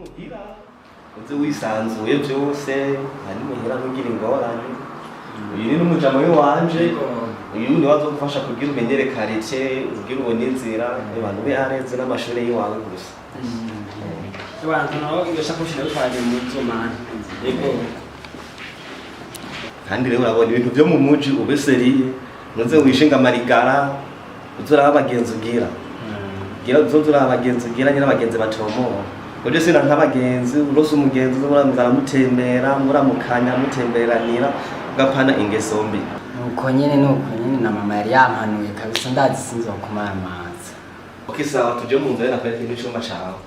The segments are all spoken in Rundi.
Muhira uze wisanzuye byose, ari muhira ntugira ingorane. Uyu ni n'umujama w'iwanje, uyu ni wazogufasha kugira umenyere quartier, ugira ubone inzira, abantu be areze n'amashuri y'iwawe gusa. Abantu nabo iyo sakoshi ndayitwaje mu nzu man. Yego. Kandi rero urabona ibintu byo mu muji, ube sérieux, ntuze wishinga amarigara, uze uraba abagenzi ugira, gira uzoze uraba abagenzi ugira nyine, abagenzi batomora. Uje sina nk'abagenzi, urose umugenzi uze muramutembera, muramukanya, mutemberanira, ugapana ingeso mbi. Nuko nyene, nuko nyene na mama yari yampanuye kabisa, ndazi sinzokumara amazi. Okay, sawa, tuje mu nzu rero nakwereke n'icumba cawe.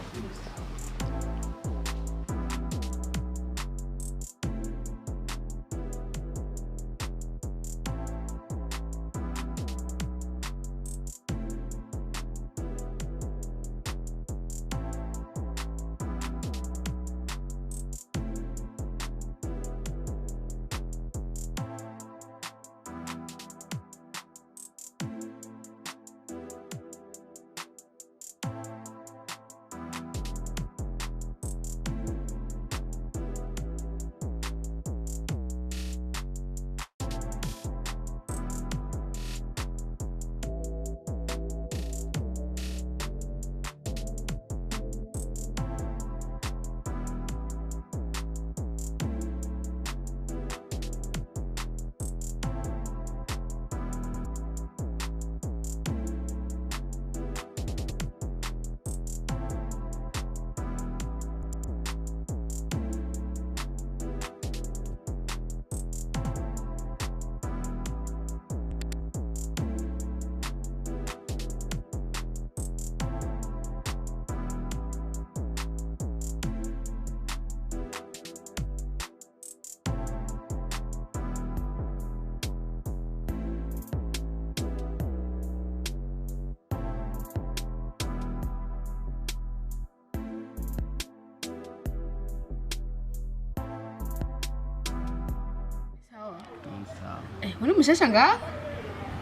Eh, uri mushasha ngaha?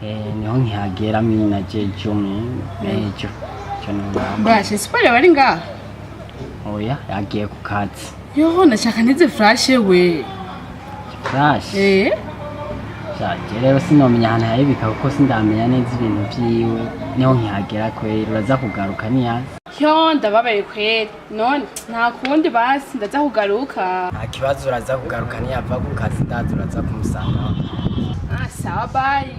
Eh, niho nkihagera mina jejo ejo cyo nubamba. Bashe siporo bari ngaha? Oya, yagiye ku kazi. Yoho, ndashaka nize flash we. Flash? Eh. Je rero sinomenya ahantu yayibika kuko sindamenya neza ibintu vyiwe, niho nkihagera kweri, uraza kugaruka niyaza. Yo, ndababaye kweri. None nta kundi, basi ndaza kugaruka. Nta kibazo, uraza kugaruka niyava ku kazi, ndaza uraza kumusanga. Ah, sawa, bye.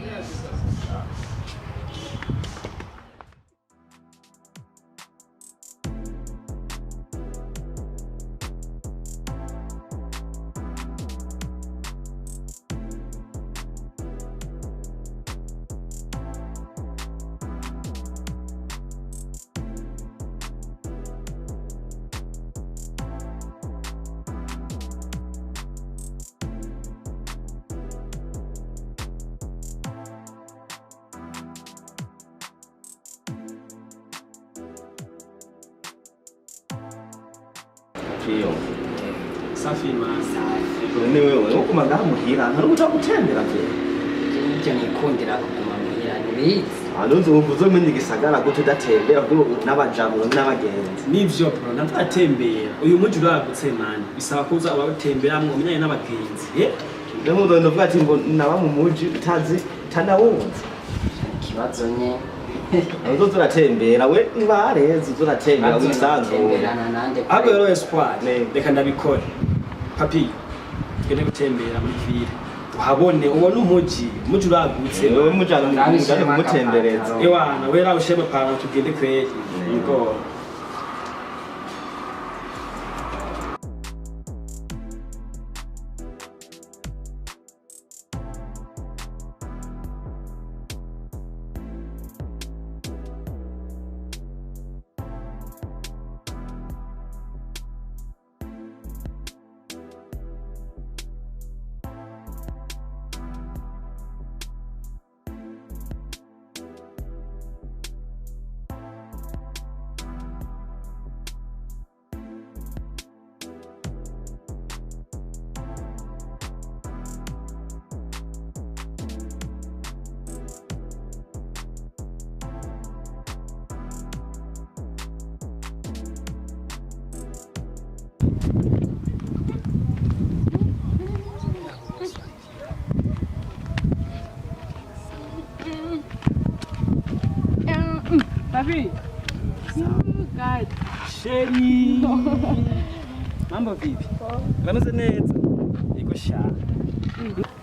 Iyo. Safi man. None wewe uguma ngaha muhira, ntari uja gutembera vye? Ivyo nikundira kuguma muhira, ntibizi. Ntuzi wumva uzomenya igisagara gute udatembera n'abajambo n'abagenzi? Nivyo bro, ndatembera. Uyu muji uragutse man. Bisaba ko uza uratemberamwo umenyane n'abagenzi. Eh? Ndamuzo ndavuga ati ngo naba mu muji utazi utanawunzi. Ikibazo nye. Uzoza uratembera we, ntibareze, uza uratembera wisanzuye. Temberana nande? Ahubwo rero Espoir, Ne. reka ndabikore. Papi, tugende gutembera muri ville. Uhabone, ubone umuji, umuji uragutse. Wewe mujana mujana kumutembereza. Ewana, wera ushema pano tugende kweri. Yego. Papi. God. Chéri. Mambo vipi? Urameze neza? Yego sha.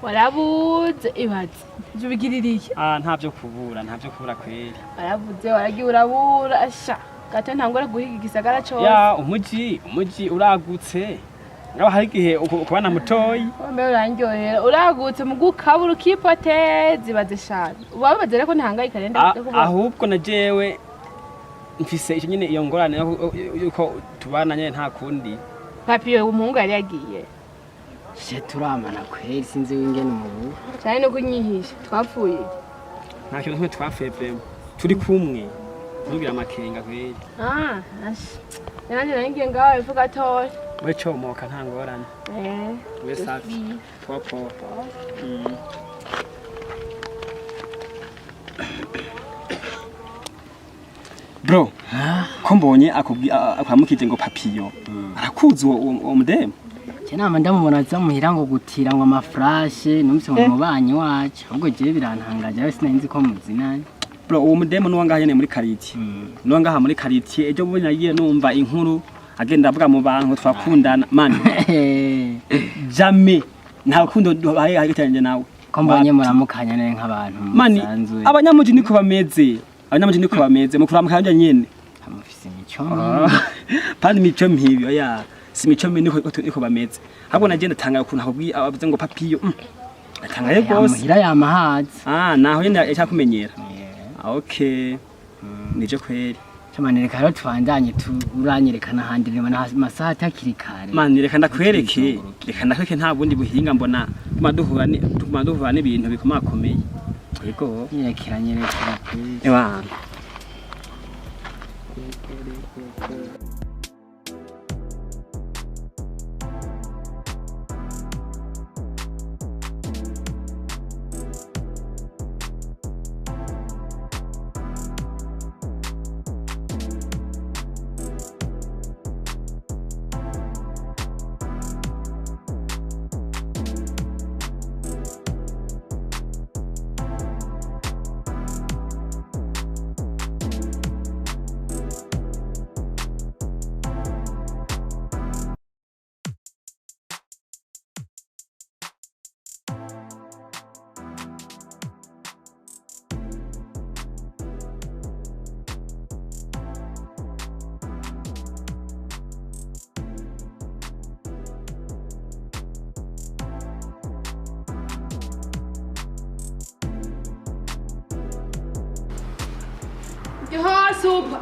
Warabuze ibaze. Ivyo ubigiririye. Ah, ntavyo kubura, ntavyo kubura kweri. Warabuze waragiye urabura sha. Gato ntangora guhiga igisagara cose. Ya, umuji uragutse. Ngaba hari igihe ukubana mutoyi. Mbe urandyohera uragutse mu gukabura ukipoteza ibaze shana. Ubabaze reko ntahangayika rero ndakubona. Ahubwo na jewe mfise icyo nyine iyo ngorane yuko tubana nyene nta kundi. Papi uwo umuhungu yari yagiye. Je turamana kweri sinzi wingene umubu. Cyane no kunyihisha twapfuye. Nta kintu kimwe twapfuye vrema. Turi kumwe. Ntugire amakenga kweri. Ah, ash. Nanjye nari ngiye ngaho hepfo gatoya. We comoka nta ngorane. Eh. We safi. Poa poa. Bro, ko mbonye akwamukije ngo papiyo. Arakuzi uwo mudemu. Je nama ndamubona aza muhira ngo gutira ngo amafurashe numvise ngo mubanyi wacu ahubwo jewe birantangaje abe sinari nzi ko muzinanye. Bro, uwo mudemu nuwa ngaha nyene muri karitiye. Nuwa ngaha muri karitiye ejo bundi nagiye numva inkuru agenda avuga mu bantu ngo twakundana. Man, jamais nta rukundo hari hagati yanjye nawe. Ko mbonye muramukanya nere nk'abantu Mani, musanzwe. abanyamuji niko bameze. Abanyamuji niko bameze. Mu kuramukanya nyene. Amufise imico. Pandi mico mibi oya. Si mico mibi niko bameze. Ahubwo nagiye ndatangara ukuntu akubwiye avuze ngo papiyo. Atangaye rwose. Muhira yamahaze. Ah, naho nyene yacakumenyera. Ah, okay. Nije kweri. Chamani reka rero tubandanye uranyerekana ahandi reba na masaha atakiri kare. Mani reka ndakwereke. Reka ndakwereke nta bundi buhinga mbona tuguma duhura n'ibintu bikomakomeye. Yego. Nyerekera nyerekera kweri. Ewa. Yo super.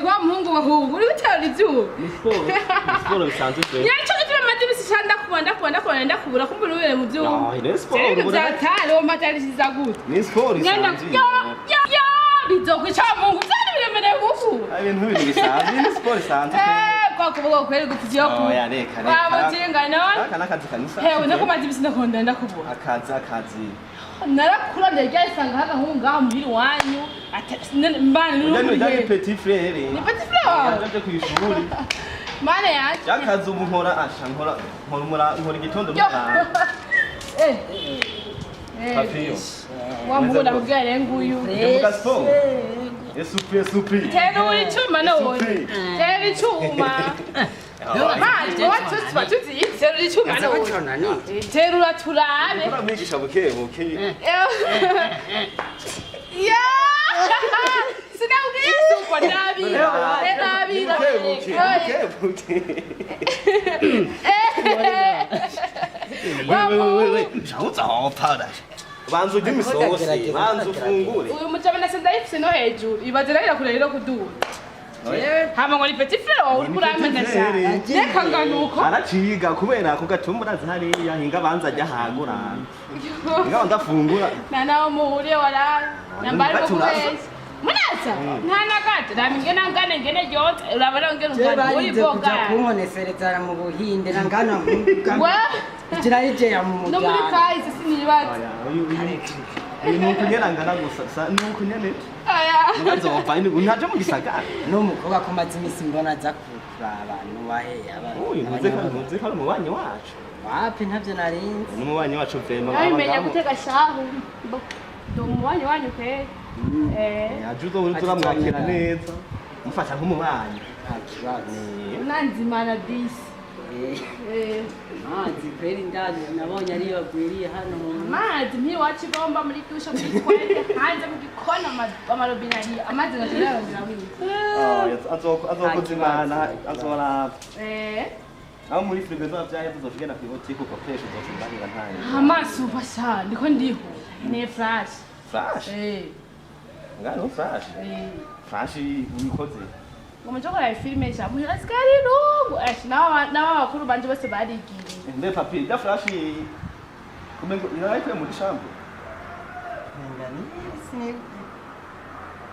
Wa muhungu wahungu uri gutera ivyuma. Ni siporo bisanzwe pe. Nyacyo gituma amaze imisi sha ndakubona ndakubona ndakubona ndakubura kumbura ubere mu vyuma. Ah, ni siporo. Ibintu vyatari uwo matarishiza gute. Ni siporo Ngenda isanzwe. yo yo yo bizokwica mungu vyari biremereye kuku. Ibintu bibiri bisanzwe, ni siporo isanzwe pe. Kwa kuvuga kweri gutiyo ku. Oya, reka reka. Wa mutinga none. Aka nakazi kanisa. Hewe ndakumaze imisi ndakubona ndakubura. Akazi. Narakura ndaryari sanga hagahungu ngaha muhira iwanyu. Mbana Ujya ni n'uri. petit frere. Ni petit frere wawe? Yaje ku ishuri. Mana yanje. Yakazi ubu nkora asha nkora nkora umura nkora igitondo Yo. n'umuganda. Eh. Papiyo. Wa muhungu ndakubwira rero nguyu. Ndimuka siporo. Esupri esupri. Terura icuma none. Terura icuma. Mani, wowe tuba tuzi terura icuma none. Terura turabe. Uramwigisha buke buke. Ya! Sinakubwiye suko nabira. Nabira. Buke buke buke buke. Wewe wewe. Banza urye imisosi, banza ufungure. Uyu mujama nasanze ayifise no hejuru. Ibaze rero kure rero kuduga. Hama ngo ni petit frere wawe uriko uramenya cyane. Reka nganuko. Araciga kubera ako gatumba urazi hariya hinga banza ajya hagura. Hinga ndafungura. Na nawe muhuriye waraye. Nambari ko Turaza. kubeshya. Munaza? Nta na gato. Raba ingene angana ingene ryotse. Urabona ingene Je ungana. Uri barinze kuja boga. kunkoneserezana mu Buhinde nangana We kirayijera mu no muri muryango. kahise sinibaza. Oya, uyu ni ukunyene angana gusa. Ni ukunyene. Aya. Nzova ntaje mu gisagara. N'umukobwa ko maze imisi mbona aza kuraba nuwahe aba. Uyu ntuzi ko ari umubanyi wacu. Wapi ntavyo narinzi. Ni umubanyi wacu vraiment. Nabimenya gutega shahu. Ndi umubanyi wanyu kweri. Eh. Aje uzohora uramwakira neza, mufata nk'umubanyi. Nta kibazo. Unanzimana disi. Eh. Amazi kweri ndazi nabonye ariyo agwiriye hano. Amazi ntiwacu igomba muri dushe, muri toilette, hanze mu gikoni, amarobine ari amazi nashobora wiwe. Azokoza imana azoraba. Eh. Aho muri frigo zoba vyaheze uzocugenda kw'ibotike ukopesha uzocumbanira ntayo. Amazi uva sha ndiko ndiho ne flash. Flash? Eh. Ngano flash? Eh. Flash ubikoze. Ngo muco kora filime sha muhira sikari rungu ash n'aba bakuru banje bose barigiriye. Mbe papi, da flash kumengo inarayikuye muri chambre. Menga ni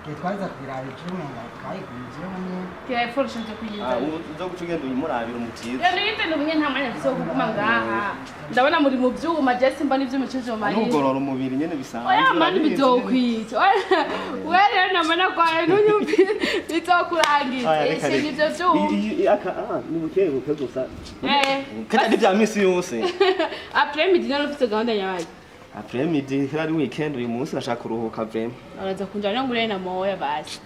gihe twaza kubiraba ejo umenga twayigumijeho nyene. Kira forusha nje Ah, kuyizana. uzo guca ugenda uyimurabira umutiza. Rero yite n'ubunye nta mwanya mfise wo kuguma ngaha. Ndabona muri mu vyuma je simba n'ivyuma ico vyomarira. Nugorora umubiri nyene bisanzwe. Oya mani urabizi. bizokwica. We rero namana kwawe ntunyumvire bizokurangiza. Aya, reka, Ishinga reka. ivyo vyuma. Aka ni buke buke gusa. Eh. Kandi ni vya misi yose. Après midi nari ufise gahunda nyabaye. Après midi kera ari weekend, uyu munsi nashaka kuruhuka vraiment. Uraza kunjana ngure na moya basi.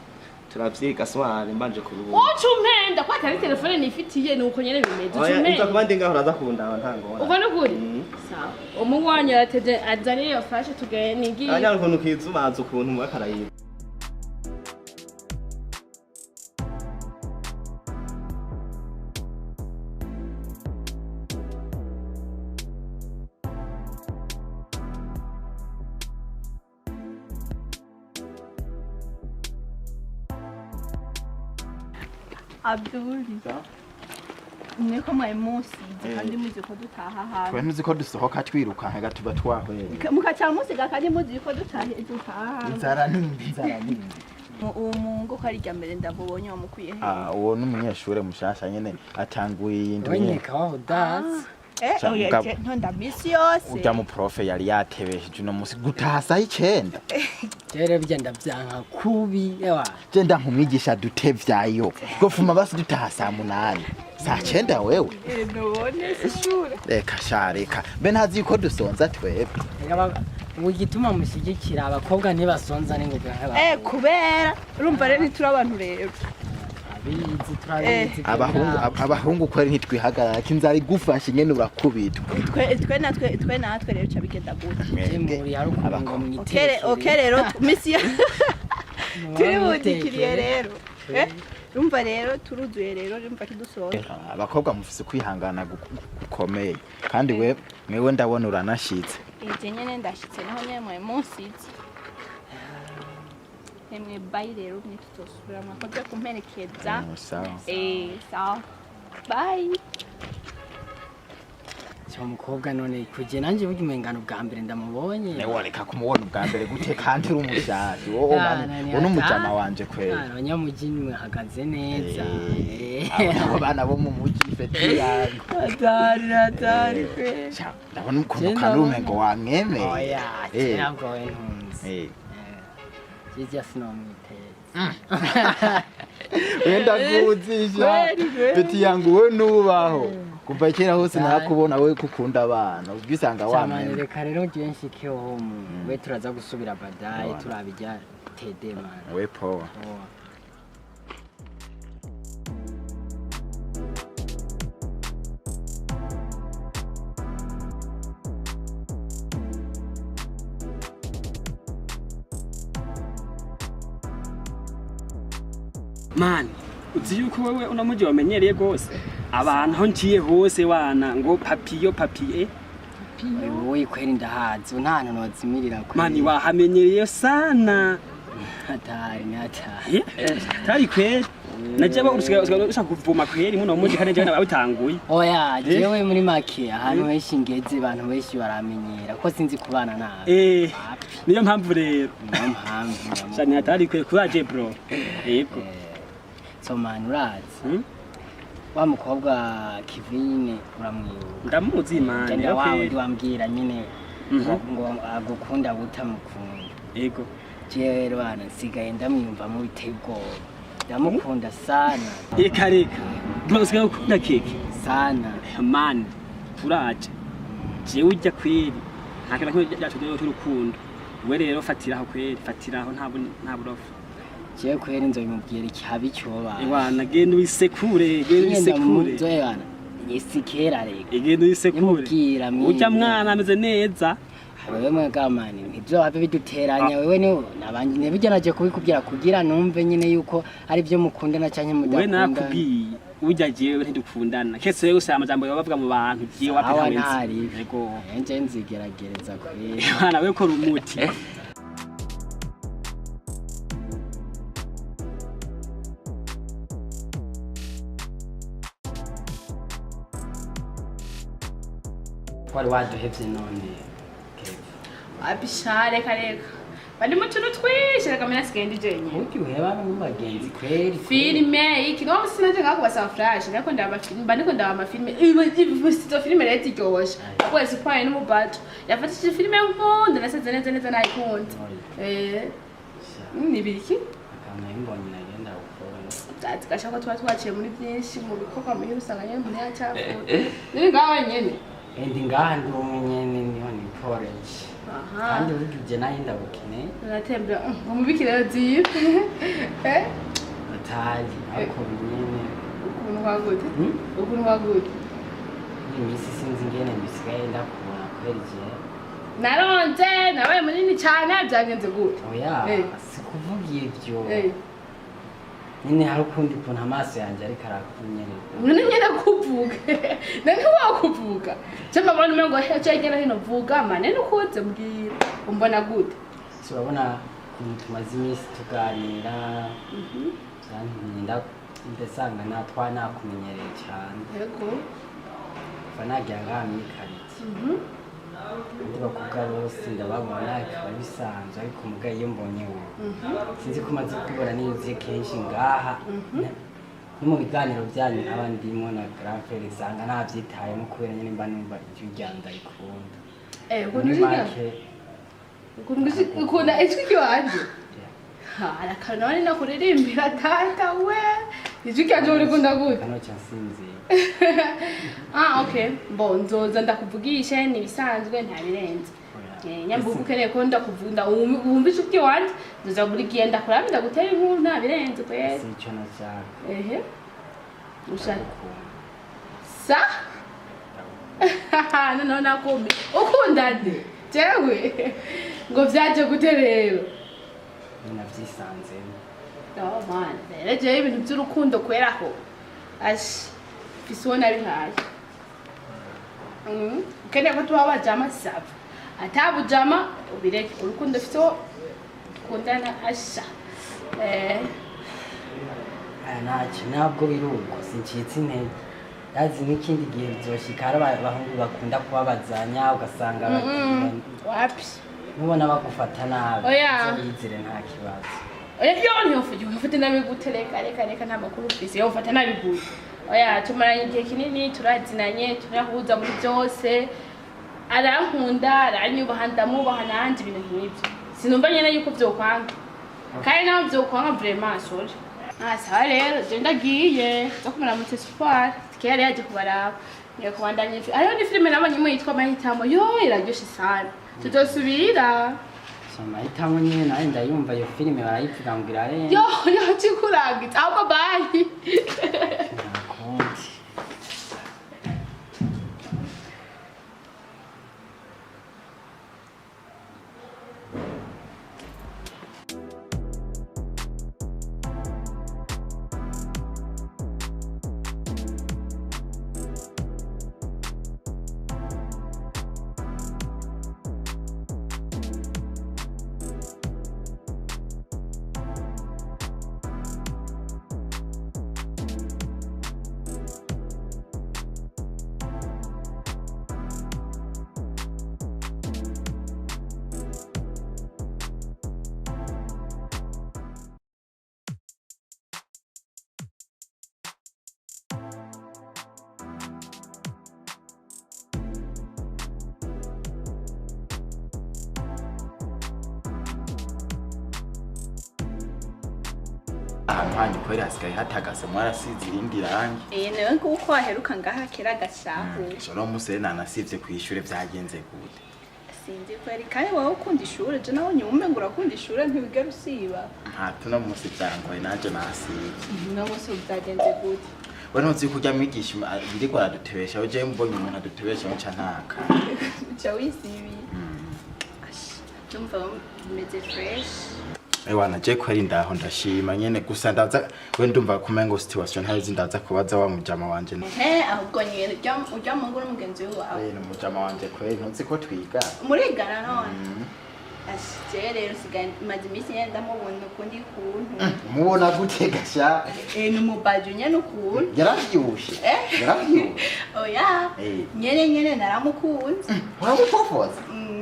Turavyiga soir mbanje kuruhuka. Uca umpenda ko atari telefone nifitiye nuko nyene bimeze. Uca Oya, umpenda. nza kuba ndi ngaho uraza kundaba nta ngorane. Ubwo nukuri? Mm. Sawa. Umuhungu wanyu yaratevye azane iyo flash tugende nigiye. Abanyana ukuntu kizubaza ukuntu mwakarayiba. Abdul, mwe ko mwari musize kandi muzi ko dutaha hafi. Twe ntuzi ko dusohoka twirukanka tuba twahwera. Mukaca musiga kandi muzi ko dutaha hafi. Inzara nimbi, inzara nimbi. Uwo mungu ko ari irya mbere ndamubonye, wamukwiye he? Ah, uwo ni umunyeshure mushasha nyene atanguye iyi ndwi nyene. Wenyeka waho udazi. Eh, Ca oya, mugabo. je ntonda misi yose. Urya mu profe yari yatebesheje uno musi gutaha saa 9. Rero bijya ndavyanka kubi ewa. Je ndankumwigisha dutevyayo. Gofuma basi dutaha saa 8. Saa 9 wewe. Eh, none si ishure. Reka sha reka. Mbe ntazi yuko dusonza twebwe. Reka ubu igituma mushyigikira abakobwa ntibasonza n'ingoga. Eh, kubera urumva rero ntituri abantu rero. Abizi turabizi. Abahungu kweri ntitwihagarara ko inzara igufashe nyene urakubitwa. Twe natwe rero ca bigenda gute? Muri hari ukuntu ngo Okere mwitekere. Oke rero misi turi budikiriye rero. Eh, urumva rero turuzuye rero urumva kidusonza. Abakobwa mufise kwihangana gukomeye kandi we mwewe ndabona uranashitse. Ije nyene ndashitse naho nyene mwe musize. Emwe bye rero ntituzosubira, mwakoze kumperekeza. Sawa. Eh, sawa. Bye. Cyo mukobwa none kuje nanje burya umengano bwa mbere ndamubonye. Newe wareka kumubona ubwa mbere gute kandi uri umushashi wowe? Ah, mani nani uno mujama ata? wanje kweli. Ah, abanyamuji mwahagaze neza. Abo bana bo mu muji feti yangu. Atari atari kweli. Sha, ndabona ukuntu Je kandi ndabona. umengo wamwemeye. Oya, Eh. ntabwo we ntunze. Jijya sinomwiteza. Wenda kuzisha Kweli, kweli. feti yangu, we nubaho kuva kera hose nakubona we kukunda abana ubwisanga Cyamani wamwemeye. reka rero ngiye nshikeho homu. We turaza gusubira badaye turabijya tede man. We poa. Poa. Mani uzi yuko wewe uno muji wamenyereye gose, abantu aho nciye hose wana ngo papiyo papiye. Wowe kweri ndahazi nta hantu nozimirira kweri. Mani wahamenyereye sana. Hatari hatari. Tari kweri naje usigaye ushaka kuvuma kweri muno muji kandi jewe nabitanguye. Oya, jewe muri make ahantu henshi ngeze abantu benshi baramenyera ko sinzi kubana nabi. Eh, niyo mpamvu rero. Niyo mpamvu. Shani hatari kweri kuraje bro. Yego. So man urazi. Wa mukobwa Kevin uramwibuka? Ndamuzi mani. Genda okay. wawe ndiwambwira nyine ngo agukunda butamukunda. Yego. Jewe rero bana nsigaye ndamwiyumvamo biteye ubwoba. Ndamukunda sana. Reka reka. Bro usigaye ukunda keke? Sana. Mani uraje. Jewe ujya kweri. Nta kintu na kimwe cyacu cy'urukundo. We rero fatiraho kweri, fatiraho, nta burofa. Jewe kweri nzobimubwira ikihabi coba. Ewana, genda uyisekure, genda uyisekure. Nzoyebana isi kera reka. Genda uyisekure. Nimubwira mwene. Urya mwana ameze neza. Wewe mwagamani ntibyo biduteranya wewe niwe nabanje ntibijya naje kubikubwira kugira numve nyine yuko ari byo mukundana canke We mudakundana. nakubwiye, urya jewe ntidukundana, kese wewe usanga amajambo yawe bavuga mu bantu, jewe wapi. Sawa. Ntawenzi. Ntari. Yego. Nje nzigeragereza kweri. Ewana, we kora umuti. Wari waduhevye none Kev? Abisha, reka reka, bari mu tuntu twinshi, reka mena sigaye ndi jenyine. Burya uheba no mu bagenzi kweri. Filime iki no sinaje ngaho kubasaba flash, ariko ndaba filime, mba ndiko ndaba amafilime. Izo filime rero ziryoshe kwezi kwaye n'umubato yafatishije filime nkunda, nasenze neza neza nayikunda. Ni ibiki? Akantu mbonye nagenda gukora. Ati gashaka ko tuba twaciye muri byinshi mu bikorwa muhira, usanga nyene umuntu yacafuye niri ngaho wenyene. Ndi ngaha ndi umwe nyene, niho ni porridge. Aha. Kandi burya uje nayo ndagukeneye. Natembera ngo mubikire rero eh. Atari ariko nyene. Ukuntu kwagute? Hmm? Ukuntu kwagute? Iyi minsi sinzi ingene mbisigaye ndakubona kubera igihe. Naronze nabaye munini cyane, byagenze gute? Oya. Eh. Si kuvuga ivyo. Eh. Nyine hari ukundi kuntu amaso yanjye ariko arakunyerera. None nyene kuvuga none wakuvuga je mama numengo heje hirya no hino, vuga mane nukuze mbwira umbona gute? Si urabona ukuntu tumaze iminsi tuganira, byantumye ndasanga natwa nakumenyereye cyane. Yego. Kuva nagira ngaha mwikaritsiye, abandi bakobwa bose ndababona bikaba bisanzwe, ariko muga iyo mbonye wowe, sinzi ko umaze kubibona niyo kenshi ngaha no mu biganiro byanyu nkaba ndimo na grand frère, usanga nabyitayemo kubera nyine mba numva ijwi ryawe ndayikunda. Eh, ukuntu Muri ijwi ryawe? make. Ukuntu ukunda ijwi ryanje? Hari akantu nabone nakuririmbira tata we, ijwi ryanje urikunda gute? Kano cyasinziye. Ah, okay, bo nzoza ndakuvugishe, ni ibisanzwe, nta birenze. Nyambuga ukeneye ko ndakuvunda wumva ijwi ryanje, nzoza buri gihe ndakuraba ndagutera inkuru, nta birenze kweri. Si icyo nashaka. Ehe, ushaka Ndagukunda. Sa noneho nakumi ukunda nde jewe ngo vyaje gute rero? Nyine nabyisanzemo. Oh man, rero jewe ibintu vy'urukundo kweraho ashi mfise uwo nabihaye. Ukeneye ko tuba abajama sava, atabujama ubireke, urukundo mfise uwo dukundana asha. Aya ntacyo, ntabwo biri uko sincitse intege, yazi n'ikindi gihe bizoshika hari abahungu bakunda kubabazanya ugasanga Wapi. nubona bagufata nabi. Oya. Uzobiyizire, nta kibazo. Oya, yo ntiyofata, ufate nabi gute? Reka reka reka, nta makuru ufise, yo ufata nabi gute? Oya, tumaranye igihe kinini, turazinanye, turahuza muri byose, arankunda, aranyubaha, ndamubaha nanjye, ibintu nk'ibyo sinumva nyene yuko vyokwanga, kandi naho vyokwanga vraiment sorry. Ah, sawa rero, je ndagiye zo kumuramutsa espoir kera yari yaje kubaraba, ngiye kubandanya hariho ni filime nabonyemo yitwa Amahitamo, yo iraryoshe sana, tuzosubira. So amahitamo nyine nawe ndayumva iyo filime barayivuga ngo irarenze. Yo yo, chikurangiza ahubwo, bye. Nta kundi. Ahantu hanyu kweri hasigaye hatagase, mwarasize irindi rangi. Eh, nawe nguko waheruka ngaha kera gashahu. So no musi rero nanasivye kw'ishure, vyagenze gute? Sinzi kweri, kandi wowe ukunda ishure, je nawe nyuma ngo urakunda ishure, ntiwigera usiba. Nta no munsi byangoye, nanje nasiba. Uno munsi byagenze gute? We ntuzi ko urya mwigisha yirirwa aradutebesha, we jewe mbonye umuntu adutebesha nca ntaka. Uca wisibiye. Ash, ndumva umeze fresh. Ewana, je kweri ndaho ndashima nyene, gusa ndaza we ndumva kumengo situation ntazi, ndaza kubaza wa mujama wanje. He, ahubwo nyene urya mungu n'umugenzi wawe? Eh, ni umujama wanje kweri, ntuzi ko twiga. Murigana none? Ash, jewe rero sigaye maze iminsi nyene ndamubona ukundi kuntu. Mubona gute gasha? Eh, ni umubaji nyene ukuntu. Yaravyibushe? Eh? Yaravyibushe? Oya. Eh. Nyene naramukunze. Uramupofoza?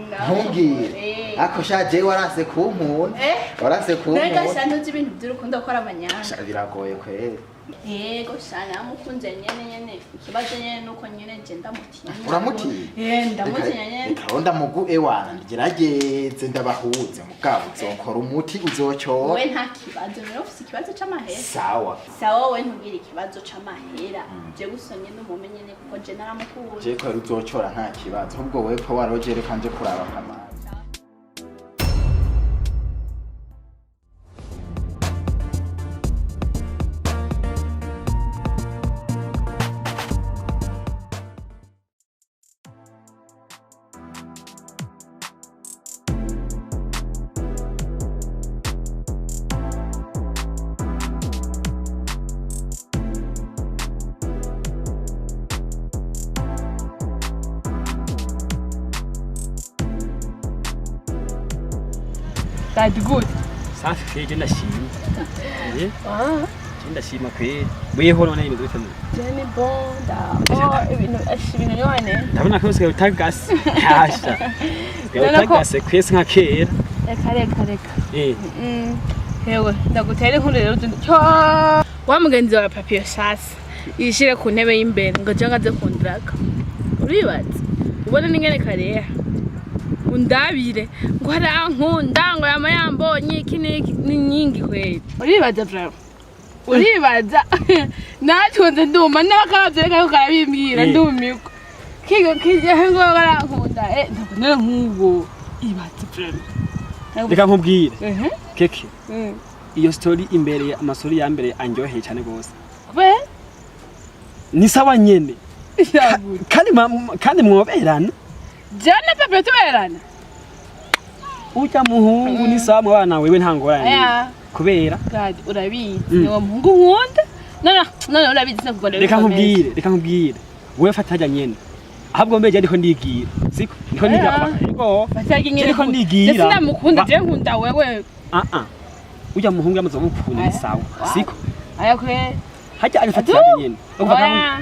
Naramukunze. Ntumbwire. Eh. Ako sha, jewe warase kunkunda. Eh. Warase Mbega kunkunda. sha, ntuzi ibintu by'urukundo ko ari amanyanga. Sha, biragoye kweri. Yego sha, naramukunze nyene, ikibazo nyene nuko nyene je ndamutinya. Uramutinya? Eh, ndamutinya nyene. Reka rero ndamugu, ewana, ngerageze ndabahuze, mugabo uzokora umuti uzocyora. Wowe nta kibazo rero, ufise ikibazo c'amahera. Sawa. Sawa, wowe ntugire ikibazo c'amahera, je gusa nyene umume nyene kuko je naramukunze. Je kweri uzocyora nta kibazo, ahubwo wewe ko waroje, reka nje kuraba akamaro. That's good. Safi kweri, je ndashima. Eh, je ndashima kweri. Weho none bimeze gute none? Jenny Bonda. Oh, ibintu ash, ibintu none. Ndabona ko usigaye utagase. Hasha. Usigaye Ndabona ko- utagase kwese nka kera. Reka reka reka. Eh. Hewe, ndagutera inkuru rero cyo. Wa mugenzi wa papiyo sasa yishire ku ntebe y'imbere ngo je ngaze kundraka. Uribaza? Ubona n'ingene kareha. Undabire ngo arankunda, ngo yama yambonye iki n'iki, ni nyingi kweli. Uribaza vraiment? Uribaza? Natunze nduma n'abakaravye, reka ko karabimbwira. Ndumirwa. Kigo kijya ngo arankunda, eh, ndabona nk'uwo. Ibaze vraiment. Reka nkubwire. Keke. Iyo story imbere, amastori ya mbere anjoheye cyane gose. Kwe? Ni sawa nyene. Kandi kandi mwoberana. Jana pepe tuberana. Urya muhungu ni sawa mwana, wewe nta ngorane. Aya. Kubera God, urabizi. Ni wa muhungu nkunda. No no no, urabizi sinakugora. Reka nkubwire, reka nkubwire. Wewe fata hajya nyene. Ahubwo mbeje ariko ndigira. Siko? Niko nigira. Yego. Batagira nyene. Ariko ndigira. Ndetse ndamukunda, je nkunda wewe. Ah ah. Urya muhungu yamaze gukunda ni Aya. sawa. Siko? Aya kwe. Hajya arifata hajya nyene. Ukuva Oya.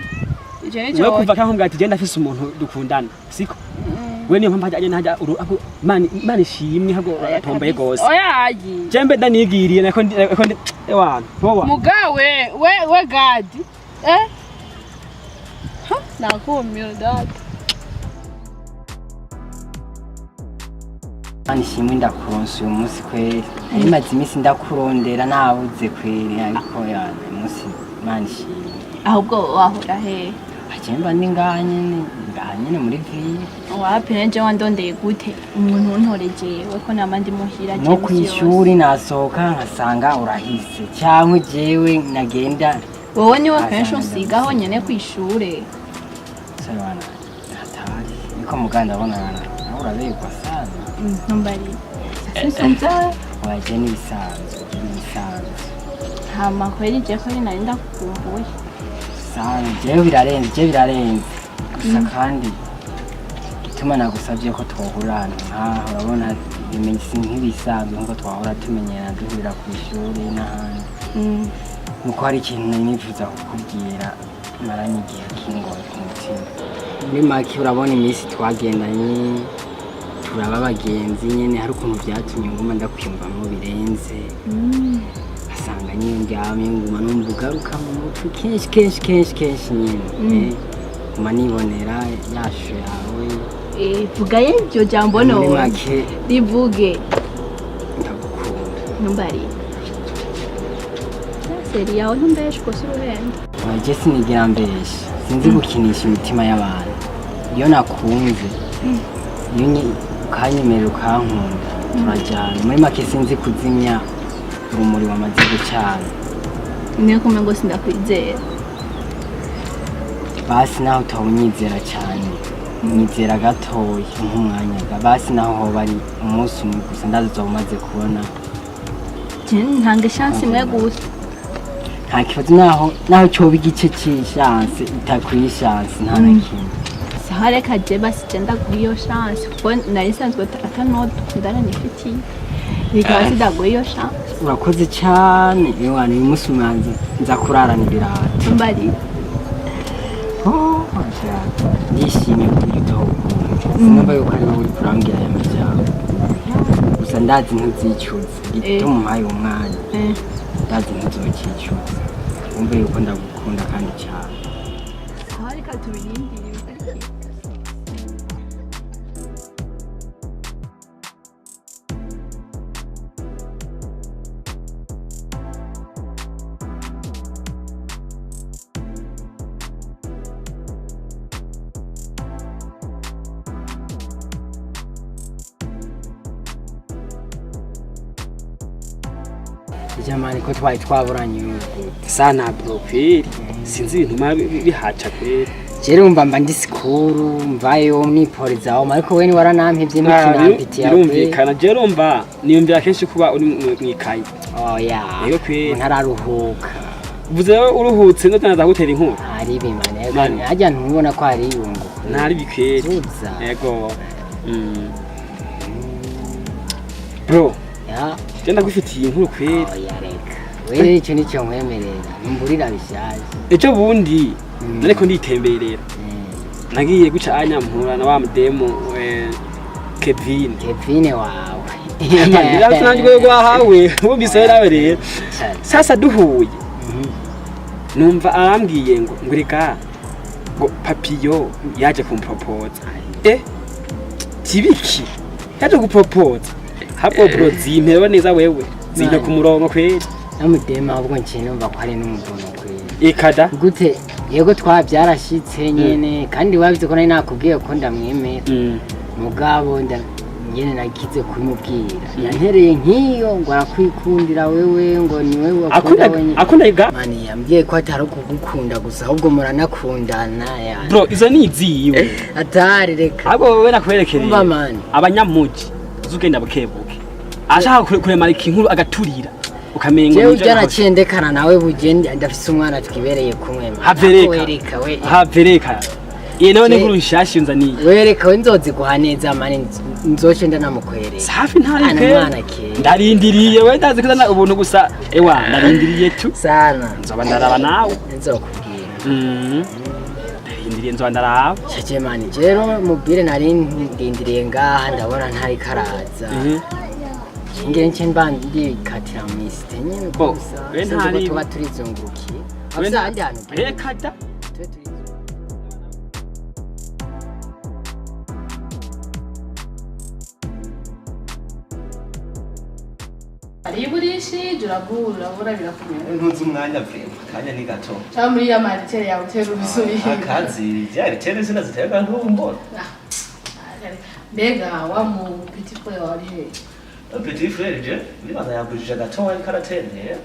Icyo ni wewe cyo. kuva kankubwira ati genda afise umuntu dukundana. Siko? We niyo mpamvu hajya hajya mani mani ishimwe ahubwo uratomboye gose. Oya ayi. Jembe ndanigiriye nako nako ndi ewana. Powa. Mugawe we we God. Eh? Ha, nakumira data. Imana ishimwe ndakuronsa uyu munsi kweri, nari maze iminsi ndakurondera nabuze kweri, ariko yana uyu munsi Imana ishimwe. Ahubwo wahora he? Ajemba ndi ngaha nyene, ngaha nyene muri ville. Wapi, nje wandondeye gute? Umuntu untorejeye we ko nama ndi muhira No kw'ishuri nasohoka nkasanga urahise, cyangwa jewe nagenda. Wowe niwe kenshi unsigaho nyene kw'ishure. Sawana hatari, niko muganda abona nawe uraberwa sana. Ntumbari sinsunze. Waje n'ibisanzwe, n'ibisanzwe. Hama kweri je ko nari ndakukumbuye. Sana, jewe birarenze, jewe birarenze gusa. Kandi gituma nagusabye ko twohura ahantu nkaha, urabona bimenye nk'ibisanzwe nkuko twahora tumenyerana duhurira ku ishuri n'ahandi, nuko hari ikintu nari nifuza kukubwira maranye igihe kingoye ku mutima. Muri make, urabona iminsi twagendanye turaba abagenzi nyene, hari ukuntu byatumye nguma ndakwiyumvamo birenze, asanga nyine ndyamye nguma numva ugaruka mu mutwe kenshi kenshi kenshi kenshi nyene. Nguma nibonera ya shusho yawe. Vuga ye iryo jambo. Muri None make, rivuge. Ndagukunda. Ntumbari seri yawe, ntumbeshe uko si uruhenda. Oya, sinigera mbesha, sinzi gukinisha imitima y'abantu. Iyo nakunze, iyo Ukanyemerera ukankunda turajyana. Muri make sinzi kuzimya urumuri wamaze gucana. Niyo kumwe ngo sindakwizera. Basi naho utawunyizera cyane, nyizera gatoya nk'umwanya ga basi naho hoba ari umunsi umwe gusa, ndazi uzoba umaze kubona. Je ntanga chance imwe gusa. Nta kibazo, naho cyoba igice cy'ishanse itakwiye ishanse nta na kimwe. Sawa, reka je basi je ndaguha iyo chance kuko nari nsanzwe atano dukundana nifitiye, bikaba sidaguha iyo chance. Urakoze cyane ewana, uyu munsi umwanzi nza kurarana ibirato. Mbari. Oh, ndishimye kuburyo utawukunda, sinumva yuko ari wowe uri kurambwira aya majambo gusa, ndazi ntuzicuza igituma umpaye uwo mwanya. Ndazi ntuzokicuza, wumve yuko ndagukunda kandi cyane. Sawa, reka tubirindire ibikurikira. Jamani, ko twari twaburanye ubu? Sana bro, kweli sinzi ibintu ma bihaca kweli. Jere umva mba ndi sikuru mvayo niporezaho, ariko we waranampevye ntukinampitiya. Birumvikana, je urumva niyumvira kenshi kuba uri mw'ikayi. Oya. Yego kweli. Ntararuhuka. Uvuze rero uruhutse ndotanza gutera inkuru. Ari bimane. Mani. Harya ntubona ko hari yungu? Ntari bikweli. Zuza. Yego. Bro, ya. Je ndagufitiye inkuru kweli. Oya reka, wewe icyo nicyo nkwemerera numburira bishaje. Ejo bundi nariko nditemberera, nagiye guca anya mpura na wa mudemu Kevin. Kevin wawe? Nanjye rwahawe wumvise nawe rero. Sasa duhuye numva arambwiye ngo reka ngo Papiyo yaje kumpropoza. Tibiki yaje gupropoza habwo bro, zimpewe neza wewe, zimpe ku murongo kweli. Namudema ahubwo nciye numva ko ari n'umubono kweli. Ikada. Gute? Yego twabyarashitse nyene, kandi wabizi ko nari nakubwiye ko ndamwemera. Mugabo nyene nagize kubimubwira, yantereye nk'iyo ngo arakwikundira wewe, ngo ni wewe wakunda Akunda wenyine. Akunda iga. Mani yambwiye ko atari ukugukunda gusa, ahubwo muranakundana ya. Bro, izo ni iziwe. Atari reka. Ahubwo wowe nakwerekereye. Umva mani. Abanyamuji uzugenda bukebuke, ashaka kuremarika inkuru agaturira ukamengo. Jewe Nivyo yakoze. byaracendekana nawe bugende, ndafise umwana twibereye kumwe mani. Havereka. Wereka we. Havereka iye nawe ni inkuru nshasha nzaniye. Wereka we, nzoziguha neza mani, nzoce ndanamukwereka. Safi, ntari Ana pe. mwana kera. Ndarindiriye we, ndazi kuzana ubuntu gusa, ewa ndarindiriye tu. Sana. Nzoba ndaraba nawe. Nzokubwira. Ndarindiriye, nzoba ndaraba. Shaje mani, rero mubwire nari ndindiriye ngaha, ndabona ntari karaza. Ngire nce mba ndikatira mw'isite nyene Bo, gusa. we Sinzi ko ntari- tuba turizungurukiye. We Afise ahandi hantu ugenda? Reka da. Tube turizungurukiye. Ariba urishije urabura urabura birakomera. Ntuzi umwanya vrema, akanya ni gato. Cyangwa muri ya maritere yawe utera ubisubira. Akazi byari kera izina ziterwa ntumbona. Mbega wa mu petit frère wawe ari hehe? Petit frère je ndibaza yagujije gato ariko aratembera.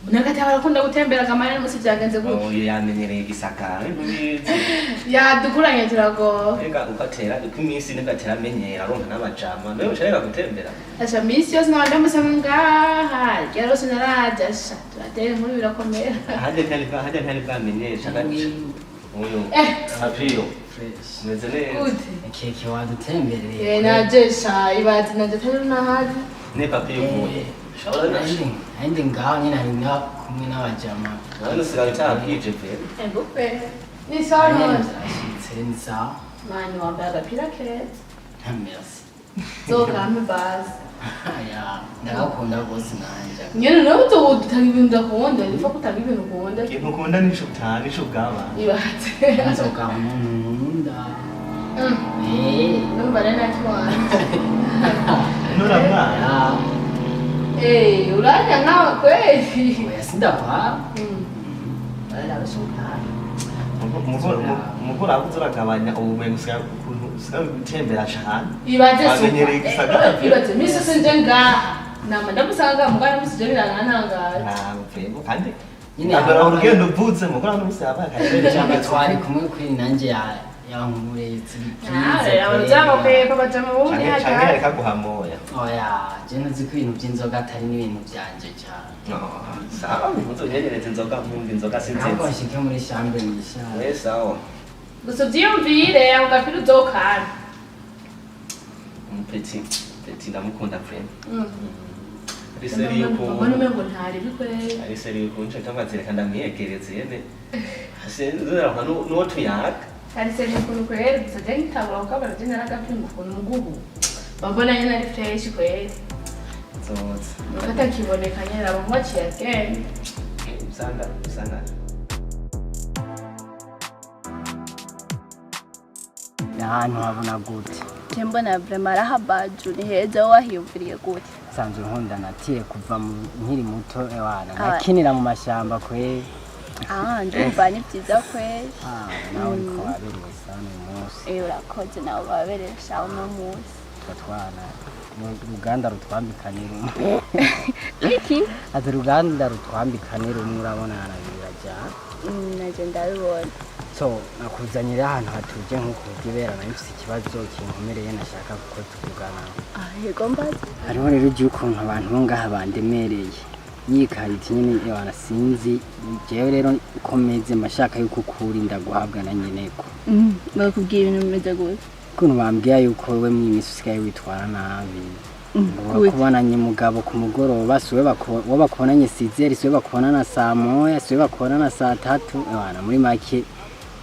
Munakati barakunda gutembera kamara n'umunsi byagenze gutya. Oyo yamenyereye igisagara ntubizi. Yadukuranye turagowe. Mbega uko atera uko iminsi niko atera amenyera aronka n'abajama nawe ucareka gutembera. Asha minsi yose nkaba ndamusanga ngaha ryarose naraje, asha turatera inkuru birakomera. Hajya ntari bwamenyesha gace uyu. Eh. Papiyo meze neza. Gute? Keke wadutembereye. Eh, naje sha ibazi naje atari nahazi. Ne Papiyo uvuye shobora. Ahindi ngaho nyene hari ngaho kumwe n'abajama. None usigaye utahabwije pe. Ego pe. Ni sawa none. Ashitse ni sawa. Mani wambaye agapira keza. Merci. Zokampe bazi. Ya, ndagakunda rwose nanje. Nyene nawe utanga ibintu udakunda, nipfa kutanga ibintu ukunda. Ikintu ukunda nico utaha nico ubwabana. Ibaze. Nzoga nkunda. Eh. Numva rero nakiwanze. Nura mwana. Ya. Eh, uranya nkawe kweli. Oya sindakwa. Barabashuka. Umugore abuze uragabanya ubumenyi usigaye ukuntu Usigaye gutembera cane. Ibaze. Wamenyereye igisagara. Ibaze misi yose nje ngaha nama ndamusanga mugana misi je birantangaza. Ntabwo vrema kandi Nyine agora urugendo uvuze mugora n'umunsi yabaye akarere. Ijambo twari kumwe kuri nanjye yankureye. Abazabakweba baja mu bundi. Canke canke hajya reka guhamoya. Oya, je ntuzi ko ibintu by'inzoga atari n'ibintu byanje cyane. No, sawa, ntuzogerereze inzoga, nkunda inzoga Ntabwo sinzizi. nshike muri chambre nishaka. We sawa. Gusa uvyiyumvire ako gapira uzokana. Umupeti, peti ndamukunda vrema. Ari seri Mbona ukuntu. umengo ntari bikweye. Ari seri ukuntu nca ndabaza reka ndamwiyegereze yene. Sinzira nuwo tuyaga. Ari seri ukuntu kweri, gusa je ngitangura kukabona je naragapima ukuntu mugubu bambona nyene ari fresh kweri. Nzoza. Nuko atakiboneka nyene abo nkubaciye agenda. Usanga usanga Ahantu habona gute? Je mbona vraiment arahabaju, ni heza, wowe wahiyumviriye gute? Nsanzwe nkunda natire kuva nkiri muto ewana. Ah. Nakinira mu mashamba kwe. Ah, ndumva ni byiza kweli. Ah, nawe uriko wabereye sana uyu munsi. Eh, urakoze, nawe waberesha uno munsi. Tuba twana uruganda rutwambikanira umwe. Iki? Ati uruganda rutwambikanira umwe, urabona birajyana. Naje ndabibona. So nakuzanira ahantu hatuje nk'uko ubwibera, nari mfise ikibazo kinkomereye nashaka ko tuvugana. Ah, yego, mbaza. Hariho rero igihe ukuntu abantu bo ngaha bandemereye yikariti nyene ewana, sinzi jewe rero ukomeze mashaka yuko ukurinda guhabwa na nyeneko. Bakubwira ibintu bimeze gute? Ukuntu bambwira yuko wewe mw'iminsi usigaye witwara nabi. Gute? Bakubonanye mugabo ku mugoroba, siwe uwo bakubonanye sizeri, siwe bakubonana saa moya, siwe bakubonana saa tatu, ewana muri make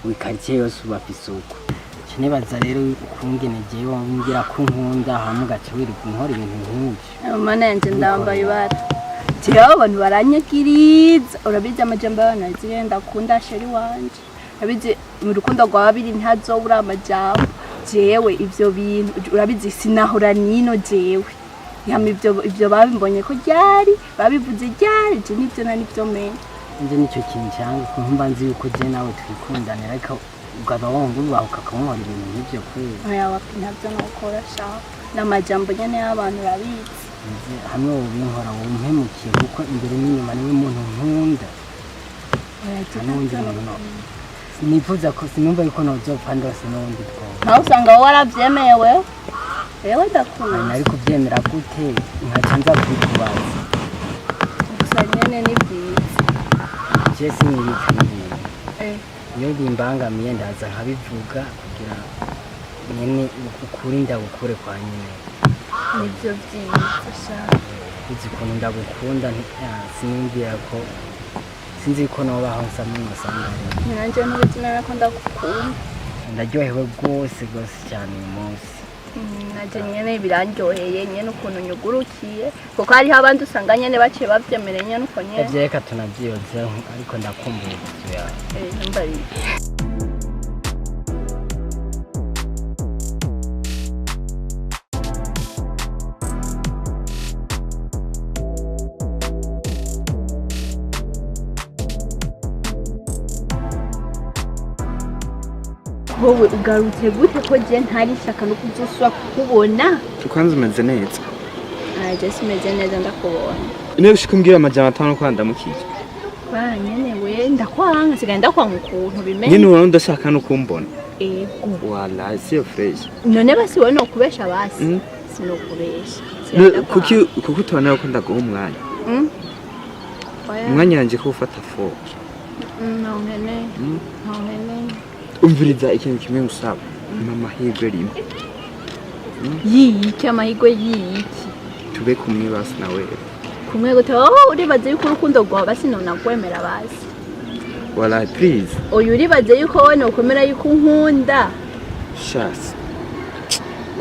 wikaritsiye yose ubafise uko. Nca nibaza rero ukungene jewe wambwira ko unkunda hama ugaca wirirwa unkora ibintu nk'ivyo. Mana yanje, ndambaye ibara. Jewe abantu baranyagiriza, urabizi amajambo y'abantu azire, ndakunda chéri wanje, urabizi mu rukundo rwa babiri ntazobura amajambo. Jewe ivyo bintu urabizi sinahora nino jewe yama ivyo babimbonye ko ryari babivuze ryari, je nivyo na nivyo menya. Nje nicyo kintu cyanga ukuntu mba nzi yuko je nawe twikundanira, ariko ukaba wumva ubahuka ukankora ibintu nk'ivyo kweli. Oya, wapi, ntavyo nokora sha, n'amajambo nyene y'abantu urabizi. Nzi hamwe wobinkora wumpemukiye, kuko imbere n'inyuma niwe muntu nkunda. Oya, je nta n'uwundi ntavyo muntu nokora. Sinifuza ko sinumva yuko nozopfa ndose n'uwundi twoba. Nawe usanga wowe waravyemeye, wewe wewe ndakuzi. Nari kuvyemera gute nkaca nza kubikubaza? Gusa nyene ni byiza. Je sinibika ibintu. Eh. Iyo bimbangamiye ndaza nkabivuga kugira nyene ukuri ndagukure kwa nyene. Nivyo vyiza sha. Uzi ukuntu ndagukunda, sinumvira ko sinzi ko nobaho nsa n'umusangari. Nanje n'ubizi nawe ko ndagukunda. Ndaryohewe rwose rwose cyane uyu munsi. Nanje nyene birandyoheye nyene ukuntu nyugurukiye, kuko hariho abandi usanga nyene baciye bavyemere nyene uko nyene. Ivyo reka tunavyihoze, ariko ndakumbuye inzu yawe. Eh, numva. Wowe ugarutse gute ko je ntari shaka no kuzosubira kukubona? Kwanza umeze neza? Ah, je simeze neza, ndakubona. Niba ushika umbwira 500 ko ndamukije. Ba nyene we, ndakwanga, sigaye ndakwanga ukuntu bimenye. Nyine ubona udashaka no kumbona. Ego. Wala siyo fresh. None basi wowe nokubesha basi? Sinokubesha. Sigaye ndakwanga. Kuki utabona ko ndaguha umwanya? Oya. Umwanya wanje ko ufata fo. Ntonkeneye. Ntonkeneye. Umviriza, ikintu kimwe ngusaba. Mpa amahirwe rimwe. Yiyiki amahirwe yiyiki? Tube kumwe basi na wewe. Kumwe gute? Wowe uribaza yuko urukundo rwawe basi nonakwemera basi? Wala please. Oya, uribaza yuko wowe nokwemera yuko unkunda? Shasi.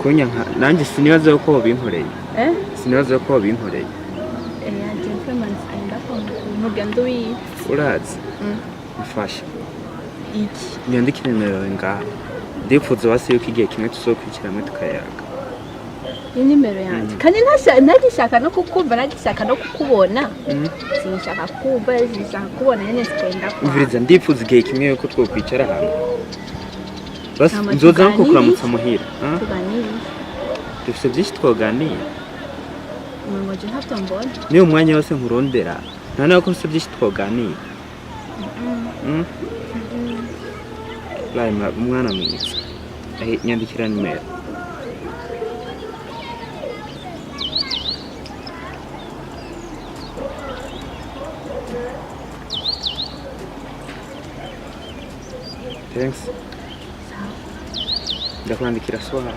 Kunya nka nanjye sinibaza ko wabinkoreye. Eh. Sinibaza ko wabinkoreye. Eh, je vraiment nsigaye ndakwanga ukuntu ugenda ubizi. Urazi? Mfasha. Iki? Nyandikire nimero yawe ngaha. Ndifuza basi yuko igihe kimwe tuzokwicara hamwe tukayaga. Ni nimero yanjye kandi ntagishaka no kukumva, ntagishaka no kukubona. Sinshaka kumva, sinshaka kubona nyene, nsigaye ndakwanga. Umviriza, ndifuza igihe kimwe yuko twokwicara hamwe. Basi Hama nzoza nko tuganire. kuramutsa muhira. Ah? Tuganire. Dufite byinshi twoganira. Umengo je ntavyo mbona. Niyo umwanya wose nkurondera. Nta nawe ko mfite byinshi twoganira. Lai, mwana mwiza. Nyandikira nimero. Thanks. Ndakwandikira swara.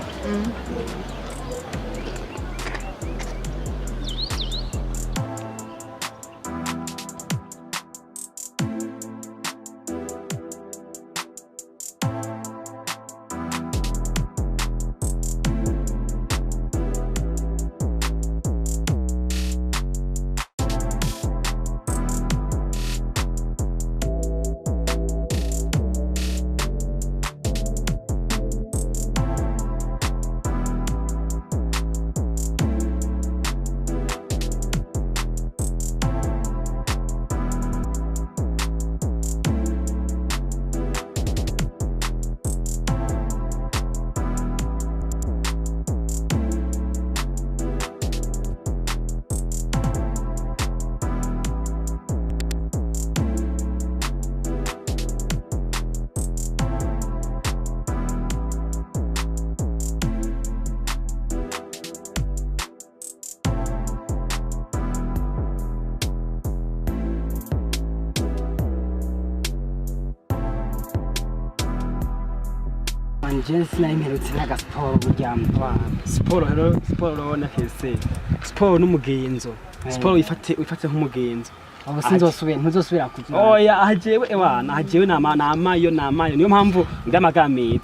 Manje sinari n'agasiporo burya mva. Siporo rero, siporo urabona kese siporo n'umugenzo. Siporo wifate nk'umugenzo. Ubu sinzosubira, ntuzosubira kugira. Oya, ahajewe ewana, ahajewe nama namayo namayo, niyo mpamvu ndamagara meza.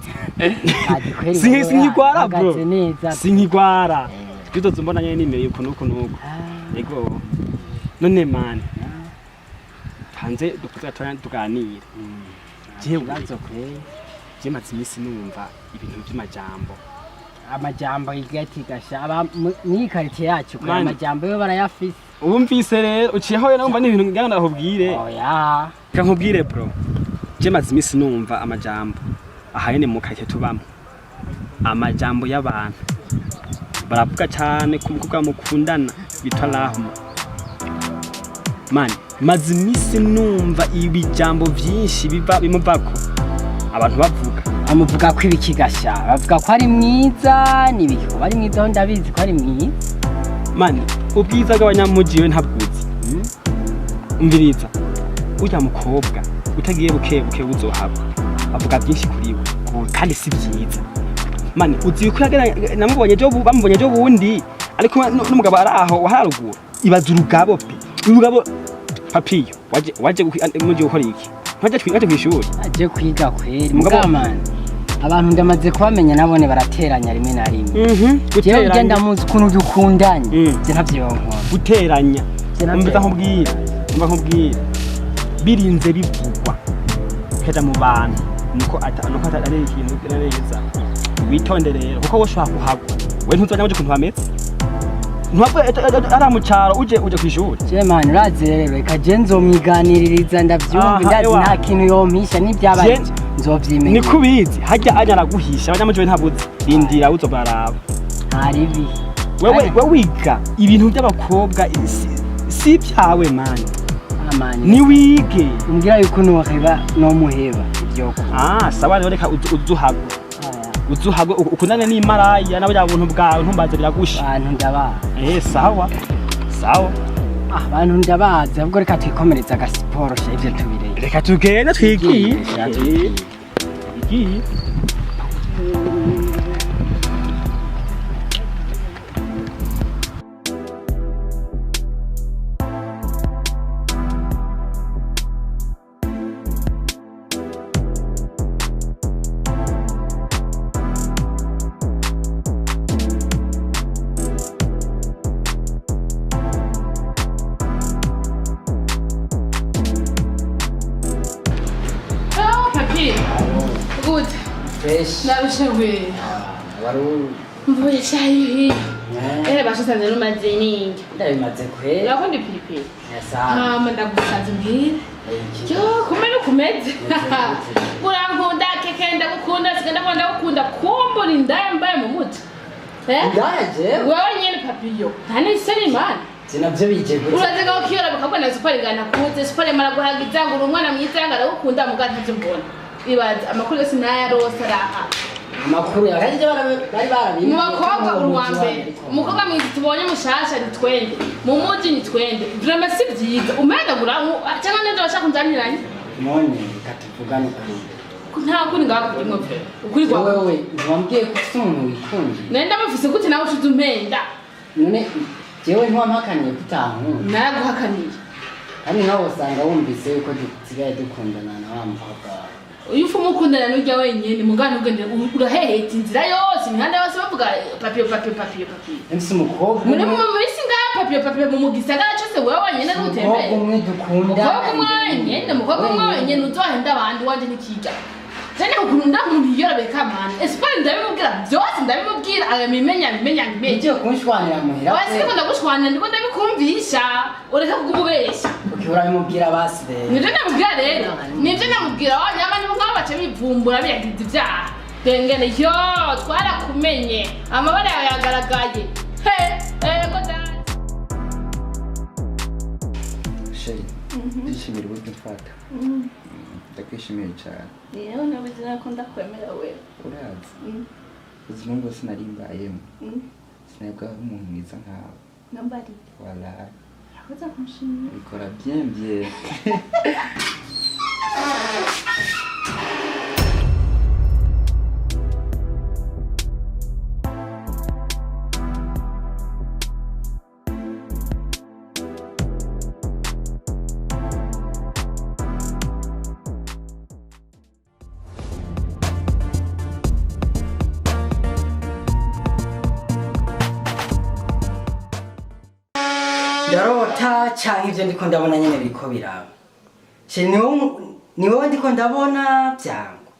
Sinkigwara bro, neza. Sinkigwara. Bizoza mbona nyene nimereye ukuntu uku nuku. Yego, none mani hanze dukuze gatoya tuganire. Jewe Ikibazo kweri. Je maze iminsi numva ibintu by'amajambo. Amajambo igati gasha aba mw'iyi quartier yacu kure. Mani. Amajambo yo barayafise. Ubumvise rero uciyeho rero numva n'ibintu ngira ndakubwire. Oya. Reka nkubwire bro, je maze iminsi numva amajambo aha nyene mu karitsiye tubamo, amajambo y'abantu baravuga cyane ku mukobwa mukundana bitwa Rahma. Mani, maze iminsi numva ibijambo vyinshi biva bimuvako, abantu bavuga. Amuvuga ko ibiki gasha? Bavuga ko ari mwiza n'ibiki? Kuba ari mwiza ho ndabizi ko ari mwiza. Mani, ubwiza bw'abanyamuji we ntabwuzi. Umviriza, urya mukobwa utagiye buke buke uzohaba avuga byinshi kuri we kandi si byiza. Mani, uzi ko yagera namubonye ejo bamubonye ejo bundi ariko n'umugabo ari aho waharuguru. Ibaza urugabo pe, urugabo papiyo waje muje gukora iki? Waje kwishuri? Aje kwiga kweri. Mugabo- Mugamana abantu ndamaze kubamenya, nabone barateranya rimwe na rimwe. Jewe ugenda ndamuzi ukuntu dukundanye. Je ntavyo yonkora. Guteranya. Je navyo Umva nkubwire, umva nkubwire, birinze bivugwa bikaja mu bantu nuko atari ikintu neza. Witonde rero kuko wowe ushobora kuhagwa, we ntuzanya uje ukuntu hameze, ntuhave ari mu cyaro uje kw'ishuri. Je mani urazi rero, reka je nzomwiganiririza ndavyumva. Aha, Ndazi ewa. nta kintu yompisha n'ibyabaye. Nzovyimenya. Niko ubizi harya anya araguhisha abanyamuji, we ntabuzi, rindira uzobaraba. Ntaribi. Wewe wewe wiga ibintu by'abakobwa si ibyawe mani. Amani. Niwige. Umbwira yuko noheba, nomuheba ivyo ko. Ah, sawa rero, reka uzuhagwe, uzuhagwe ukundane n'imaraya nawe buntu bwawe ntumbaze biragusha. Abantu ndabazi. Eh, sawa sawa. Ah, abantu ndabazi, ahubwo reka twikomereze agasiporo sha, ivyo tubireke. Reka tugende twigiye. Sha, twigiye. Twigiye. Oh, papi. Gute. Fresh. Narushe we. Wari Mvuye shayi. Ehe basho sanze numaze ningi. Ndabimaze kwera. Urakunda ipilipili? Yasana. Hama ndagusanze mbwira. Yo, kumene kumeze. Urankunda keke ndagukunda sigenda ko ndagukunda kumbura indaya mbaye mu mutwe. Eh? Ndaje. Wewe nyene papiyo. Nta n'isoni mana. Sinavyo bije gute. Uraze ngaho kiyora bakabona siporo igana kuze siporo imara guhagiza ngo uri umwana mwiza ngo aragukunda muga ntavyo mbona. Ibaze amakuru yose nayarose araha. Amakuru yawe kandi bari barabimbwiye. Mu bakobwa uri uwa mbere. Umukobwa mwiza tubonye mushasha ni twende. Mu muji ni twende. Vraiment si vyiza. Umendagura cyangwa nende bashaka kunzaniranye. None reka tuvugane ukuri. Nta kuri ngaho kurimwo pe. Ukuri kwawe. Wewe ntiwambwiye ko ufite umuntu wikundiye. Nari ndamufise gute nawe ushize umpenda. None jewe ntiwampakaniye ko utankunda. Naraguhakaniye. Kandi nawe usanga wumvise yuko dusigaye dukundana na wa mukobwa wawe. Iyo ufu mukundana n'urya wenyene mugana ugende uraheheta inzira yose imihanda yose bavuga papiyo papiyo papiyo papiyo. Mfise umukobwa Muri umwe. mu minsi ngaha papiyo papiyo mu gisagara cose wewe wenyene n'utembere. Umukobwa umwe dukunda. Umukobwa umwe wenyene umukobwa umwe wenyene uzohenda abandi wanje ntikijya. Jane ukunda umuntu yiyorobeka mani. Espoir ndabimubwira byose ndabimubwira abimenya abimenya abimenya. Ugiye kunshwanira muhira. Oya siko ndagushwanira ndiko ndabikumvisha ureka kugumubesha. Okay, urabimubwira basi rero. Nivyo namubwira rero nivyo namubwira wa nyama nibo ngabo baca bivumbura biyagize ibyaha. Dengene yo twarakumenye amabara yawe yagaragaye. He ego dad. Sheri, ndishimira uburyo umfata. Ndakwishimiye cyane. Yewe nabuze ko ndakwemera wewe. Urazi, ubuzima bwose nari mbayemo sinabwaho umuntu mwiza nkawe. Nambari. Wala Urakoze kunshimira. bikora bien bien. Ndarota canke ivyo ndiko ndabona nyene biriko biraba. Sheri ni wowe ndiko ndabona vyangwa.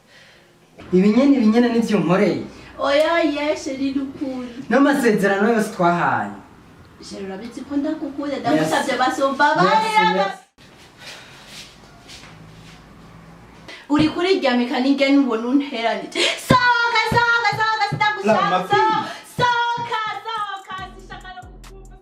Ibinyene ibinyene nivyo unkoreye. Oya ye sheri nukuri. N'amasezerano yose twahanye. Sheri urabizi ko ndagukunda ndagusavye basumba barira. Uri kuriryamika n'ingene ubona unteranije. Sohoka sohoka sohoka sitagushaka. Sohoka sohoka sishaka no kukumva.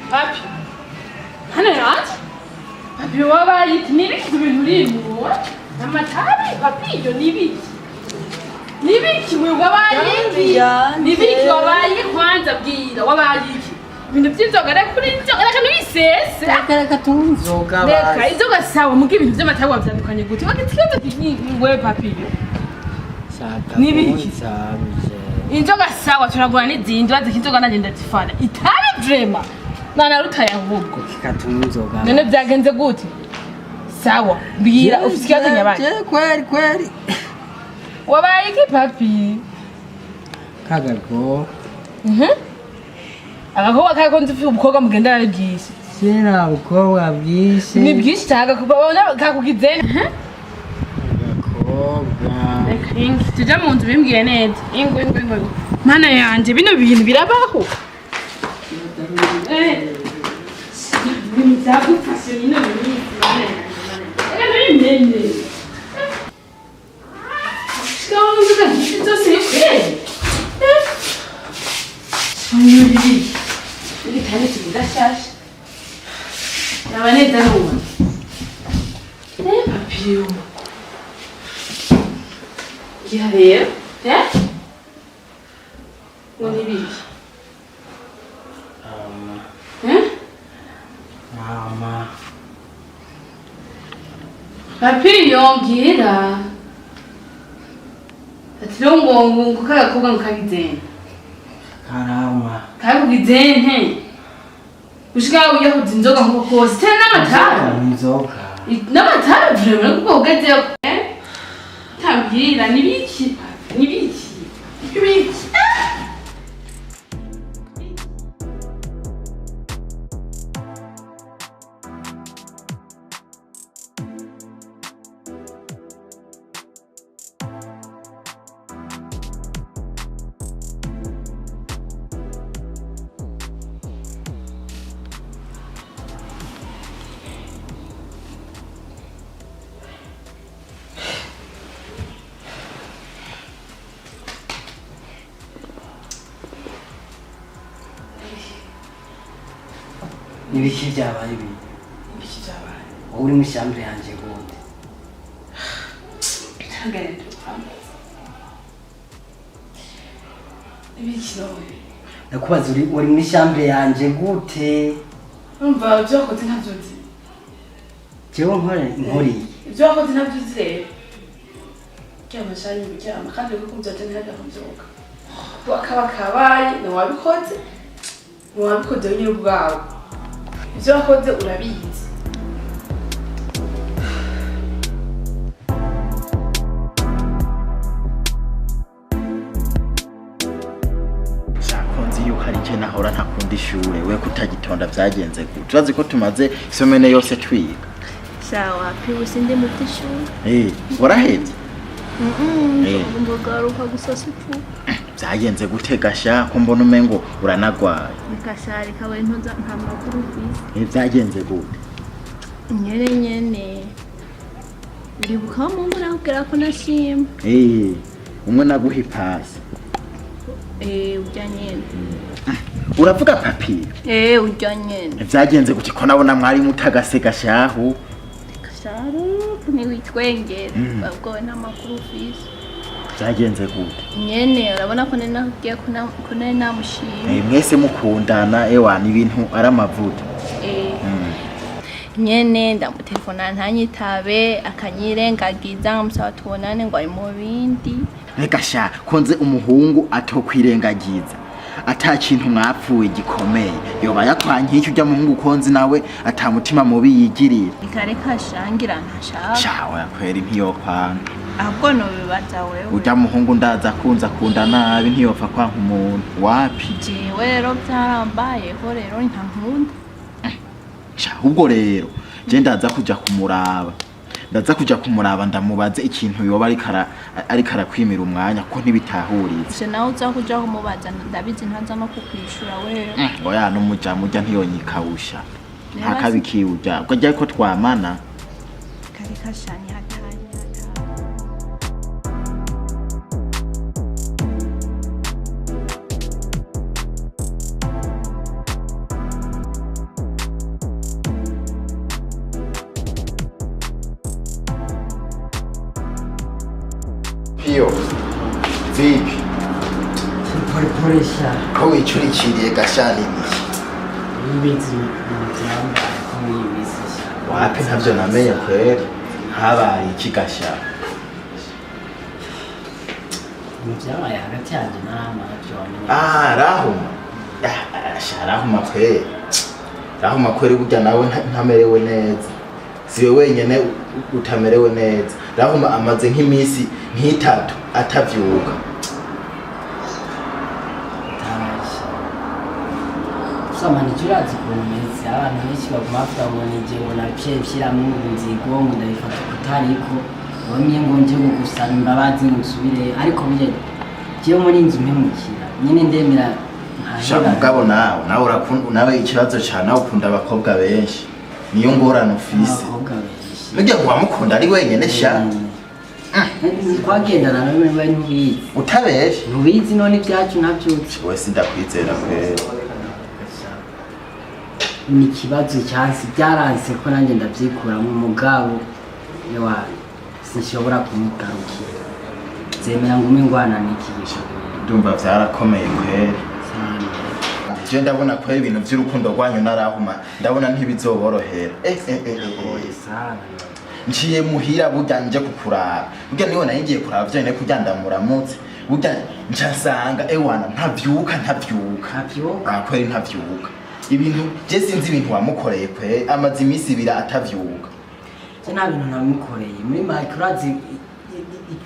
Papi. Hano yanje. Papi wabaye iki? Nibiki ibintu urimwo? Amatabi papi ibyo nibiki? Nibiki mwe wabaye iki? Nibiki wabaye kwanza bwira wabaye iki? Ibintu by'inzoga reka kuri inzoga reka ntibisese. Reka tunywe inzoga Reka basi. inzoga sawa muga ibintu by'amatabi wabyandukanye gute? Wagite ikibazo wewe papi. Shaka Nibiki? kunsabije. Inzoga sawa turagura n'izindi bazi ko inzoga nanjye ndazifana. Itabi vrema. Nana rutaye ahubwo. Reka tunywe inzoga. None byagenze gute? Sawa, mbwira ufite ikibazo nyabaye. Je kweri kweri. Wabaye iki papi? Kagago. Agakobwa kako nzi ufite umukobwa mugendana ari bwinshi. Sina ubukobwa bwinshi. Ni bwinshi cyane agakobwa babona kakugize. Agakobwa. Reka ingi tujya mu nzu bimbwiye neza. Ingo ingo ingo. Mana yanjye bino bintu birabaho. Ibintu byagufashe bino minsi mana yanjye mana yanjye. Reka ntubimenye. Shika mu nzu kandi zose ni kweri. Igitanda kivuga shasha. Yaba neza n'ubu. Papiyo. Gira rero. Eh? Hama Papi yongera ati rero ngo ngo kagakobwa ngo kagizene karama kakugizene gushika uyahuza inzoga nkuko kose tena n'amatara inzoga n'amatara vraiment kuko ugezeyo tambwira nibiki nibiki nibiki. Nibiki byabaye ibi? Nibiki byabaye? Wowe uri mu ishyamba yanjye gute? Nibiki none? Ndakubaza uri mu ishyamba yanjye gute? Urumva ibyo wakoze ntabyo nzi. Jewe nkoriye. Ibyo wakoze ntabyo uzi rero. Ryama shani uryama kandi uri kumva ati ntabyo kubyuka. Akaba kabaye ntiwabikoze. Ntiwabikoze wenyine ubwawe. Ibyo wakoze urabizi. Shakonzi yuko ari je nahora ntakunda ishure we kutagitonda byagenze gute? Urazi ko tumaze isomene yose twiga. Sawa, pibu sindi mu by'ishuri. Warahevye? Mbogaruka gusa sipfu. Byagenze gute gasha ko mbona umengo uranagwaye? Nikashari kawe ntoza nta makuru ufise. Byagenze gute? Nyene nyene. Uribuka Mungu nakubwira ko nashima. Umwe naguha ipasi. Urya nyene. Uravuga papi? Urya nyene. Byagenze gute ko nabona mwari mutagasega shahu? Kasharu ntiwitwengera. Babwo nta makuru ufise. Byagenze gute? Nyene urabona ko nari nakubwiye ko nari namushima. Mwese mukundana ewa ni ibintu ari amavuta. Nyene ndamutelefona ntanyitabe akanyirengagiza nkamusaba tubonane ngo ari mu bindi. Reka sha konze umuhungu atokwirengagiza ata kintu mwapfuye gikomeye yoba yakwankiye icyo ujya muhungu konzi nawe atamutima mubi yigirira. Reka shangira ntashaka. Sha oya kweri ntiyokwanga. Ahubwo nobibaza wewe. Ujya muhungu ndaza kunza akunda nabi ntiyopfa kwanka umuntu wapi. Jewe rero byarambayeho rero ntankunda. Sha ahubwo rero je ndaza kuja kumuraba. Ndaza kuja kumuraba ndamubaze ikintu yoba ariko arakwimira umwanya ko ntibitahuritse. Je nawe uza kuja kumubaza ndabizi ntaza no kukwishura wewe. Oya n'umuja mujya ntiyonyikawusha. Ntakabikiuja ukajya ko twamana. Kareka shani hatari. Pio, vipi? Pole pole sha. Ko wicurikiriye gashani iki? Ibizi byambaye ko muri sha. Wapi ntavyo namenye kweri. Habaye iki gasha? Byabaye hagati yanjye na Rama ntavyo wamenye. Rahuma. Sha Rahuma kweri. Rahuma kweri burya nawe ntamerewe neza. Siwe wenyene utamerewe neza. Rahuma amaze nk'imisi nk'itatu atavyuka. Samani urazi ukuntu meze abantu benshi baguma bavuga ngo nije ngo naciye nshiramwo inzigo ngo ndabifata kutariko wamye ngo nje gusaba imbabazi ngo nsubire ariko burya jewe muri inzu mpemukira nyine ndemera Sha mugabo nawe urakunda nawe ikibazo ca nawe ukunda abakobwa benshi niyo ngorane ufise. Abakobwa benshi Nujya ngo wamukunda ari wenyene sha. Twagendana nawe we ntubizi. Utabeshe? Ntubizi none ibyacu ntavyuzi. Wewe sindakwizera kweri. Ni ikibazo cyansi byaranse ko nanjye ndavyikuramo umugabo ewa sinshobora kumugarukira. Nzemera ngume ngwana n'iki gisho. Ndumva vyarakomeye kweri. Je ndabona ko ibintu by'urukundo rwanyu narahuma, ndabona ntibizoborohera. Eh eh eh eh. Sana. Nciye muhira burya nje kukuraba. Burya niwe nari ngiye kuraba vyonyene kurya ndamuramutse. Burya nca nsanga ewana ntavyuka ntavyuka. Ntavyuka? Ah, kweri ntavyuka. Ibintu je sinzi ibintu wamukoreye kwe, amaze iminsi ibiri atavyuka. Je nta bintu namukoreye. Muri make urazi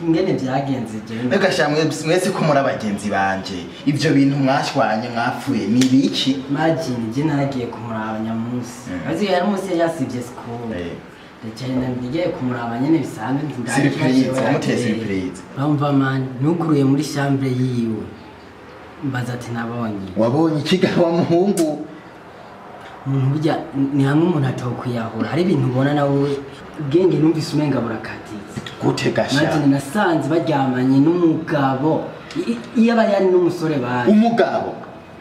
ingene vyagenze jewe. Mbega sha mwese ko muri abagenzi banje, ivyo bintu mwashwanye mwapfuye ni ibiki? Imagine je naragiye kumuraba nyamunsi. Azi yari umunsi yasivye school. Ndagenda ngiye kumuraba nyene bisanzwe nzi ndaje Surprise, ikibazo wamuteye yateye. surprise. Urumva man, nuguruye muri chambre yiwe. Mbaza ati nabonye. Wabonye ikiga wa muhungu? Umuntu burya ni hamwe umuntu atokwiyahura. Hari ibintu ubona nawe ubwenge numvise umenga burakatitse. Gute gasha? Imagine nasanze baryamanye n'umugabo. Iyo aba yari n'umusore bari. Umugabo?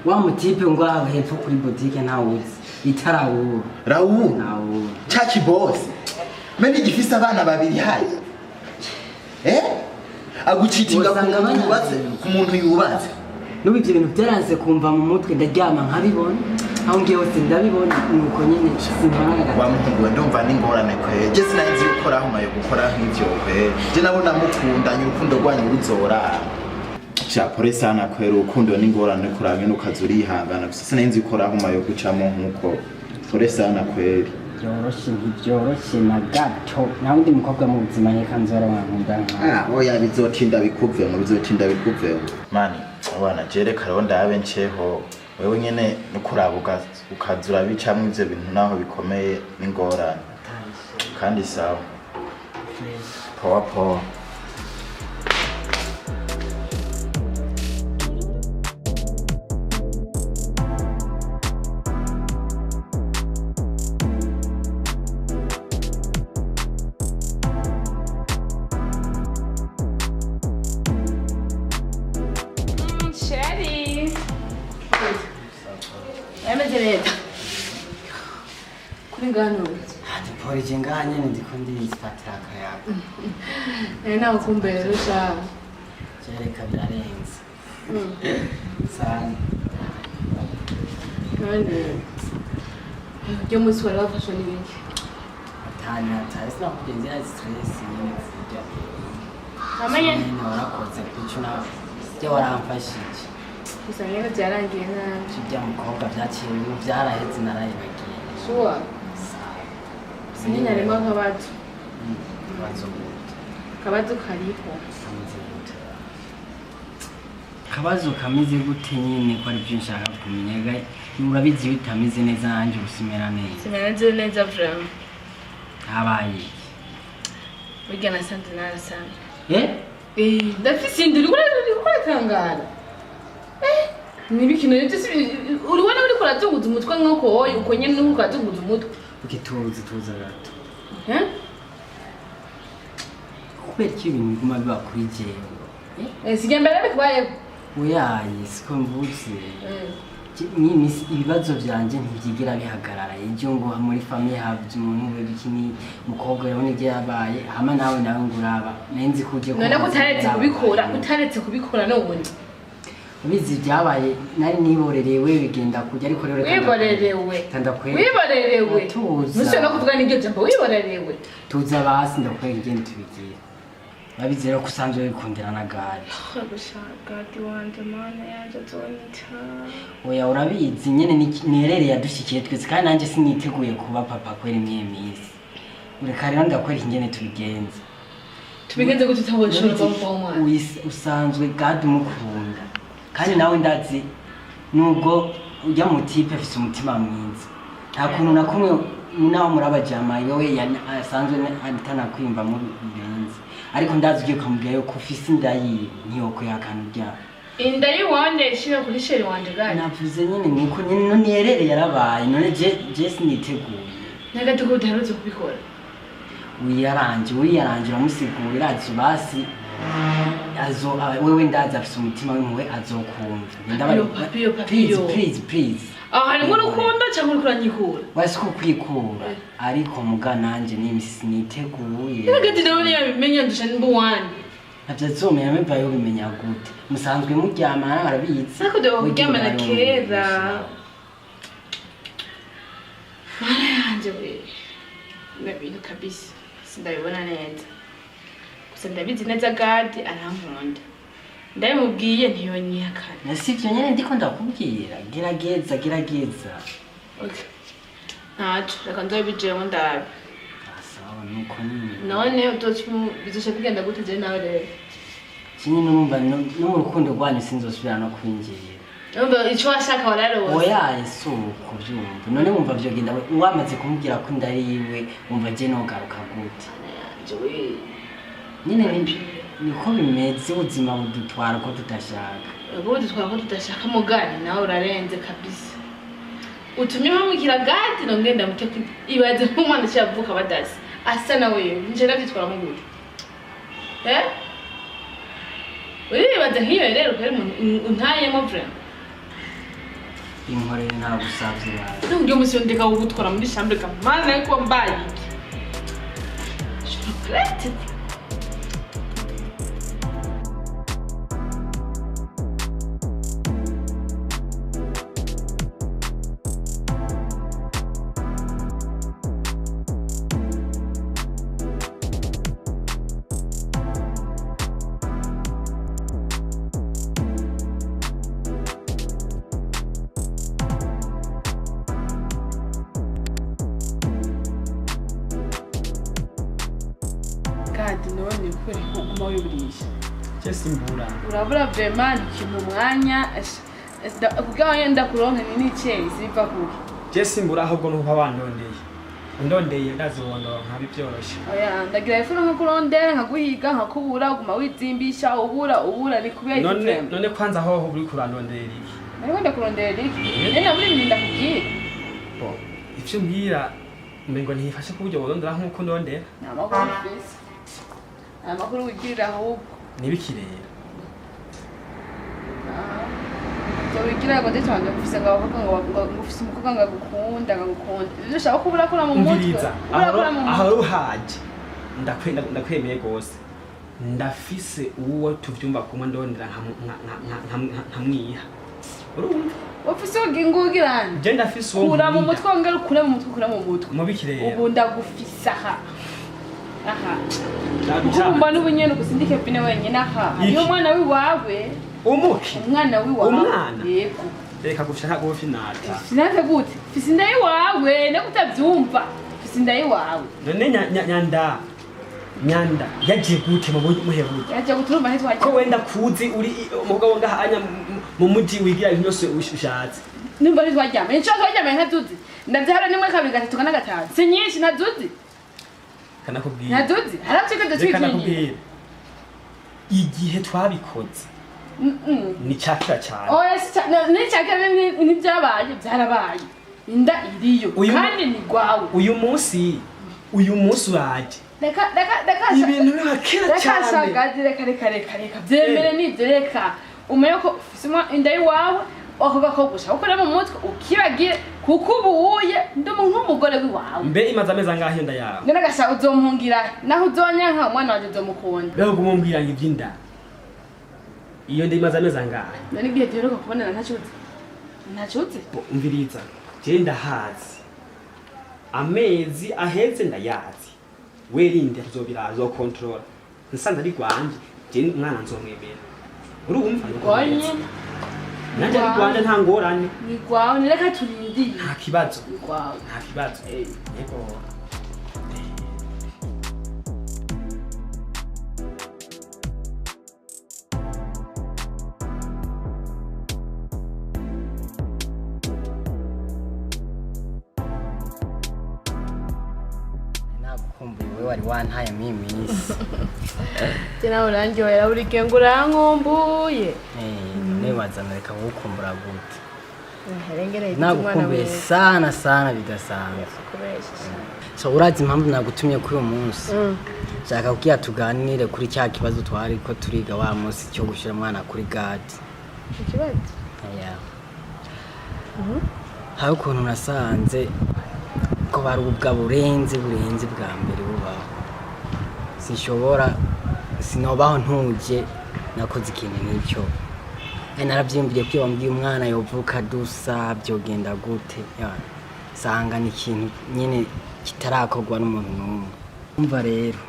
Wa mutipe ngo aho hepfo kuri boutique ntawuzi. Itarawuru. Raoul? Ntawuru. Cha kibosi. Mene gifise abana babiri hayi. Eh? Agucitinga ku Usanga muntu abana yubatse, ku muntu yubatse. N'ubu ibyo bintu byaranze kumva mu mutwe, ndaryama nkabibona. Aho ngiye hose ndabibona, nuko nyine simpana na gato. Wa muhungu we ndumva n'ingorane kwe. Je sinari nzi yuko Rahuma yo gukora nk'ivyo kwe. Je nabona mukundanye urukundo rwanyu ruzora. Sha pole sana kwe, urukundo n'ingorane kuraba nyene ukaza urihangana. Gusa sinari nzi yuko Rahuma yo gucamo nkuko. Pole sana kweri. Byoroshe ntibyoroshe na gato. Nta wundi mukobwa mu buzima nkeka nzora wankunda nkawe. Ah, oya bizotinda bikuvemo, bizotinda bikuvemo. Mani, abana jere karo ndabe nceho. Wewe nyene nukuraba ukaza urabicamwo ivyo bintu naho bikomeye n'ingorane. Kandi sawa. Poa poa. Sheri. Yameze neza. Kuri ngano. Polije ngaha nyene ndiko ndifatira akayaga. Nari nagukumbuye rero sha. Jereka birarenze. Sana. None uryo munsi wari wafashwe n'ibiki? Atani atari sinakugenzi ya stress nyene kurya. Wamenye? Nyene warakoze kuco nawe. Ibyo waramfashije. Gusa nyene byarangiye nabi. Ibya mukobwa byaciye mu byaraheze narayibagiye. Sure. Sinye harimo akabazo. Akabazo gute? Akabazo kariho. Kameze gute? Akabazo kameze gute nyine ko ari byo nshaka kumenya. Urabizi iyo utameze neza nanjye usimera neza. Simera neza vraiment. Habaye iki? Burya nasanze narasamye. Eh? Ndafise inda, uriko uratangara. Ni ibiki none byose urabona uriko urazunguza umutwe nk'uko wowe uko nyene uriko urazunguza umutwe. Okay, tuzi tuzi gato. Eh? Kubera iki ibintu biguma biba kuri jewe? Sijya mbere bikubayeho. Oyaye, siko mvuze. Ibibazo vyanje ntivyigira bihagarara. Ejo ngo muri famille havye umuntu we bikini mukobwa yabone ibyo yabaye, hama nawe nawe ngo uraba. Nari nzi ko ugiye None ko kubaza utaretse ibyabaye. kubikora, utaretse kubikora none. Ubizi ibyabaye, nari niborerewe bigenda kujya, ariko rero reka Wiborerewe. ndakwereka. Wiborerewe. Tuza. Ntushobora no kuvuga n'iryo jambo wiborerewe. Tuza basi ndakwereka ingene tubigira. Babizi rero ko usanzwe wikundira na gare. Gadi wanje mana yanje azonyita. Oya urabizi nyene nierere yadushikiye twese kandi nanjye siniteguye kuba papa kwera imwe minsi. Ureka rero ndakwereka ingene tubigenza. Tubigenze gute utabona ushobora kuba umwana? Usanzwe gadi umukunda. Kandi nawe ndazi nubwo ujya mu tipe afise umutima mwiza. Nta kuntu na kumwe naho murabajama wewe asanzwe atanakwimva mu birenze. Ariko ndazi ugiye ukamubwira yuko ufise inda yiwe ntiyokwihakana ibyaha. Inda yiwanje ishira kuri sheri wanje gari. Navuze nyene nuko nyene none nierere yarabaye none je siniteguye. Nagato ko udaherutse kubikora. Wiyaranje, wiyaranje uramusigurira ati basi azo wewe ndazi afise umutima w'impuhwe azokumva. Papiyo, papiyo, papiyo. Please, please, please. Aho harimo urukundo cyangwa uriko uranyikura? Wasi ko kwikura ariko muga nanje n'imisi siniteguye. Nagati nawe ntiyabimenya ndusha nimba uwanje. Ntabyo azomenya, mbe yobimenya gute? Musanzwe muryamana, barabizi. Ariko dore Wigira kuryamana ngo kera. yaramumenyesha. Mana yanje we, bino bintu kabisa sindabibona neza. Gusa ndabizi neza Gadi arankunda, ndabimubwiye ntiyonyihakana. Na si ivyo nyene ndiko ndakubwira, gerageza, gerageza. Okay, ntaco, reka nzobijemo ndabe. Sawa, nuko nyine. None bizoca bigenda gute je nawe rero? Kinyi numva no mu rukundo rwanyu sinzosubira no kwinjira. Urumva ico washaka wararose. Oya, si uko vyumva. None wumva vyogenda wamaze kumubwira ko inda ari iwe, wumva je nogaruka gute? Yanje we. Nyine niko bimeze, ubuzima budutwara uko tudashaka. Ubwo dutwara ko tudashaka, mugani nawe urarenze kabisa. Utumye mpamukira Gadi nongenda mute, ibaze nk'umwana aciye badasi asa na wewe, nje ndavyitwaramo gute? Uribaza nk'iyo rero kweri umuntu untayemo vraiment. Inkorere, ntagusavye bawe. Nubwo umunsi ndeka kugutwara muri chambre kamana ariko mbaye iki? Je regrette. Kandi none kubera ko uguma wiburisha? Je simbura. Urabura vraiment ikintu umwanya kugira ngo ndakuronke ni n'icezi biva kuki? Je simbura, ahubwo nuko wandondeye, undondeye ndazi wondonka bibyoroshe. Oya, ndagira ifu nkakurondera, nkaguhiga, nkakubura, uguma wizimbisha, ubura ubura, ni kubera iki? None Vraiment? None kwanza hoho uri kurandondera iki? Nariko ndakurondera iki nene muri ibintu ndakubwira. Bo ivyo mbwira umengo ntihifashe ku buryo wondondera nk'uko ndondera. Ni amakuru ufise, ni amakuru wigirira ahubwo. Nibiki rero? Ivyo wigira ngo ndetse wanje ufise ngo abavuga ngo ufise umukobwa ngo agukunda, ngo agukunda, ivyo ushaka ko uburakura mu mutwe. Umviriza. Uburakura mu Aho mutwe. Uhaje ndakwemeye gose, ndafise uwo tuvyumva kumwe ndondera nkamwiha, urumva? Ufise ngugirane? Je ndafise uwo Kura mu nkunda. mutwe, wongere ukure mu mutwe, ukure mu mutwe. Mubiki rero? Ubu ndagufise aha aha. Ndagucana. Kuko mbona ubu nyene ubu Kevin wenyine aha hariyo Iki? umwana wiwawe. Umuki? Umwana wiwawe. Umwana? Yego. Reka gufya, nta gufi nata. Sinate gute? Fise inda yiwawe, no kutavyumva, fise inda yiwawe. None nyanda nyanda yagiye gute mu muhe buryo? Yaje guturumva ntitwajya. Ko wenda kuzi uri umugabo ngaha anya mu muji wigira ibintu byose ushatse. Nimba ntitwaryamye, inshuro twaryamye ntazuzi, ndavyara nimwe, kabiri, gatatu, kane, gatanu, si nyinshi, ntazuzi. Kanakubwira. Ntazuzi haratwika. Reka. Dutwikiriye. Nakubwira, igihe twabikoze ni cyakira cyane. Oya, si n'icyakira n'ibyabaye byarabaye, inda iriyo. Kandi ni gwawe. Uyu munsi uraje. Reka, reka, reka. Ibintu biba kera Reka. cyane. Shagazi, reka, reka, reka, reka, byemere nibyo, reka umenye ko ufise inda y'iwawe, ako gakobwa ushaka gukora mu mutwe ukibagire, kuko ubu uye ndi nk'umugore w'iwawe. Mbe imaze amezi angahe iyo nda yawe? None gashaka uzompungira naho uzonyanka, umwana wanje uzomukunda. Mbega uguma umbwira ngo iby'inda, iyo nda imaze amezi angahe? None igihe duheruka kubonana ntacuze, ntacuze. Bo, umviriza, je ndahazi amezi aheze, ndayazi. Werinde, tuzobiraza, uzokontorora, nsanze ari rwanje, je umwana nzomwemera, urumva? Gonye. Nanjye ari rwanje, nta ngorane. Ni gwawe, ni reka turindire. Nta kibazo. Ni gwawe. Nta kibazo, yego. Nagukumbuye, wowe wari wantaye muri iyi minsi. Je nawe urandyohera, buri gihe ngo urankumbuye. None wazana reka kugukumbura gute? Ngereye. Nagukumbuye sana sana bidasanzwe. So urazi impamvu nagutumye kuri uyu munsi? Shaka kugira tuganire kuri cya kibazo twari ko turiga wa munsi cyo gushyira umwana kuri Gadi. Ikibazo? Yeah. Hari ukuntu nasanze ko bari ubwa burenze burenze bwa mbere bubaho, sinshobora Sinobaho ntuje nakoze ikintu nk'icyo. Naravyiyumviriye ko iyo wambwiye umwana yovuka dusa byogenda gute. Ya, sanga ni ikintu nyene kitarakorwa n'umuntu n'umwe. Umva rero,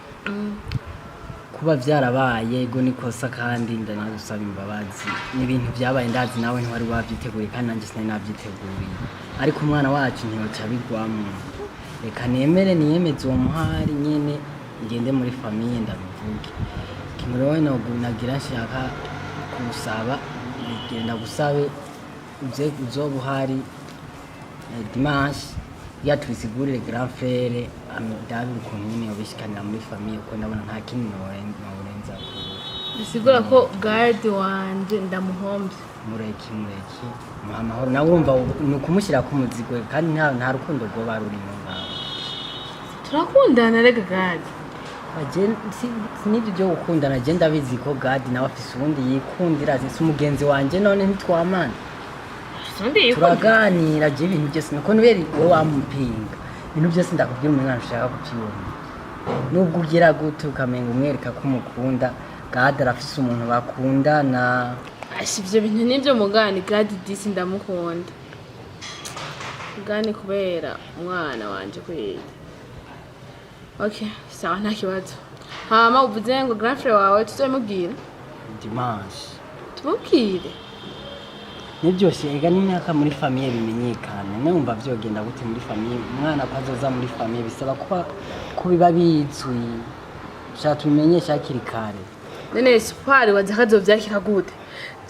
kuba vyarabaye ego nikosa, kandi ndanagusaba imbabazi. Ni ibintu vyabaye, ndazi nawe ntiwari wavyiteguriye kandi nanjye sinari navyiteguriye, ariko umwana wacu ntiyoca bigwamwo. Reka nemere niyemeze uwo muhari nyene, ngende muri famille ndabivuge. Ikintu rero nagira nshaka kuwusaba, genda gusabe uze uzoba uhari dimanche ya tubisigurire grand frère, ndabe ukuntu nyene yobishikanira muri famille, kuko ndabona nta kindi norenza Bisigura ko Gadi wanje ndamuhombye? Mureke, mureke, muha amahoro. Nawe urumva ni ukumushyira ku muzigo, kandi nta rukundo rwoba rurimo ngaho. Turakundana rega, Gadi. N'ibyo byo gukundana, je ndabizi ko Gadi nawe afise uwundi yikundira. Si umugenzi wanje none ntitwamana? Undi yikundira? Turaganira. Je ibintu byose nuko nubera wowe wamupinga, ibintu byose ndakubwira umwana ushaka kubyumva. Nubwo ugira gute ukamenga umwereka ko umukunda, Gadi arafise umuntu bakundana. Asha, ivyo bintu nivyo mugani. Gadi disi ndamukunda mugani kubera umwana wanje kwiga. Okay, sawa, nta kibazo. Hama uvuze ngo grand frère wawe tuzobimubwira? Dimanche. Tumubwire. Nibyose ega n'imyaka muri famille bimenyekane. Numva vyogenda gute muri famille? Umwana ko azoza muri famille bisaba kuba ko biba bizwi, shaka tubimenyeshe hakiri kare. None espoir waza kazovyakira gute?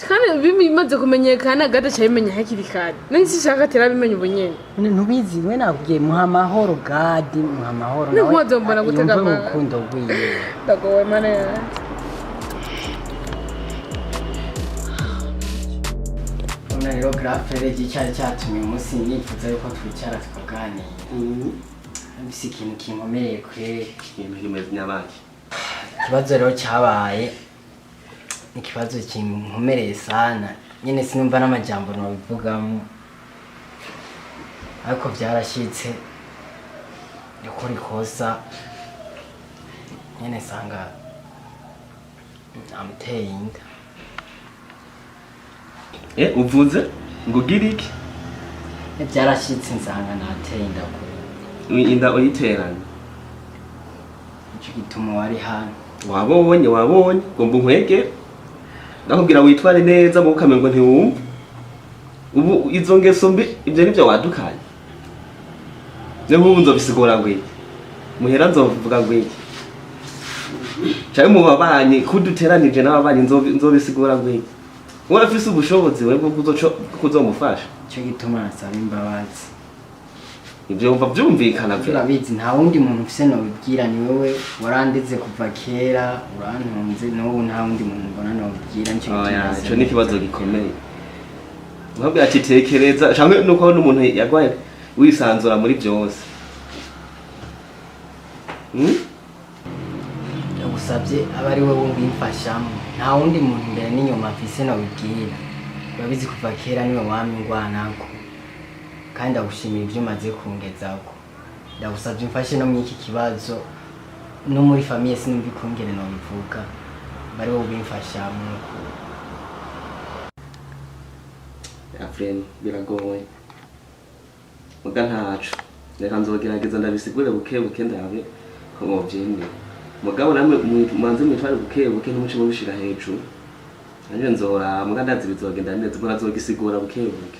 Kandi bimaze kumenyekana, Gadi aca abimenya hakiri kare. None sinshaka atera abimenya ubu nyene. None ntubizi? We nakubwiye, muha amahoro Gadi, muha amahoro. Ni nkuwazombona gutega yumve amanga. urukundo rwiwe. Ndagowe, mana yanje. None rero grand frère, cyari cyatumye umunsi nifuza yuko twicara tukaganira, mfise ikintu kinkomereye kweri. Ikintu kimeze nyabaki? Ikibazo rero cyabaye ni ikibazo kinkomereye sana nyene, sinumva n'amajambo nobivugamo, ariko byarashitse ndakora ikosa nyene, sanga amuteye inda. Uvuze ngo ugire iki? Byarashitse nsanga nateye inda kure. Inda uyiteranye? Nico gituma wari hano. Wabonye, wabonye ngomba unkwege, ndakubwira witware neza mu ukamengo ntiwumva. Ubu izo ngeso mbi, ibyo nibyo wadukanye. Niyo nk'ubu nzobisigura ngo iki muhera? Nzovuga ngo iki? Canke mu babanyi kuduteranije n'ababanyi, nzobisigura ngo iki? Wowe afise ubushobozi we bwo kuzomufasha. Nico gituma nasaba imbabazi. Ivyo wumva vyumvikana vyo? Urabizi, nta wundi muntu mfise nobibwira, ni wewe. Warandeze kuva kera, urantunze, n'ubu nta wundi muntu mbona nobibwira, nico gituma Oya, nasaba ico ni ikibazo gikomeye. Nkabwira ati tekereza, canke nuko n'umuntu yagwaye wisanzura muri byose. Ndagusabye abe ari wowe ubimfashamo. Nta wundi muntu imbere n'inyuma mfise nobibwira. Urabizi, kuva kera niwe wamye ungwanako, kandi ndagushimira ibyo umaze kungezako. Ndagusabye umfashe no mw'iki kibazo, no muri famille sinumva ikungene nobivuga, abe ari wowe ubimfashamo. Afureni, biragoye muga ntaco. Reka nzogerageza ndabisigure buke buke, ndabe ko mwovyemera. Mugabo namwe mubanze mwitware buke buke, ntimuce mubishira hejuru. Nanje nzoraba, muga ndazi bizogenda neza, ubwo nazogisigura buke buke.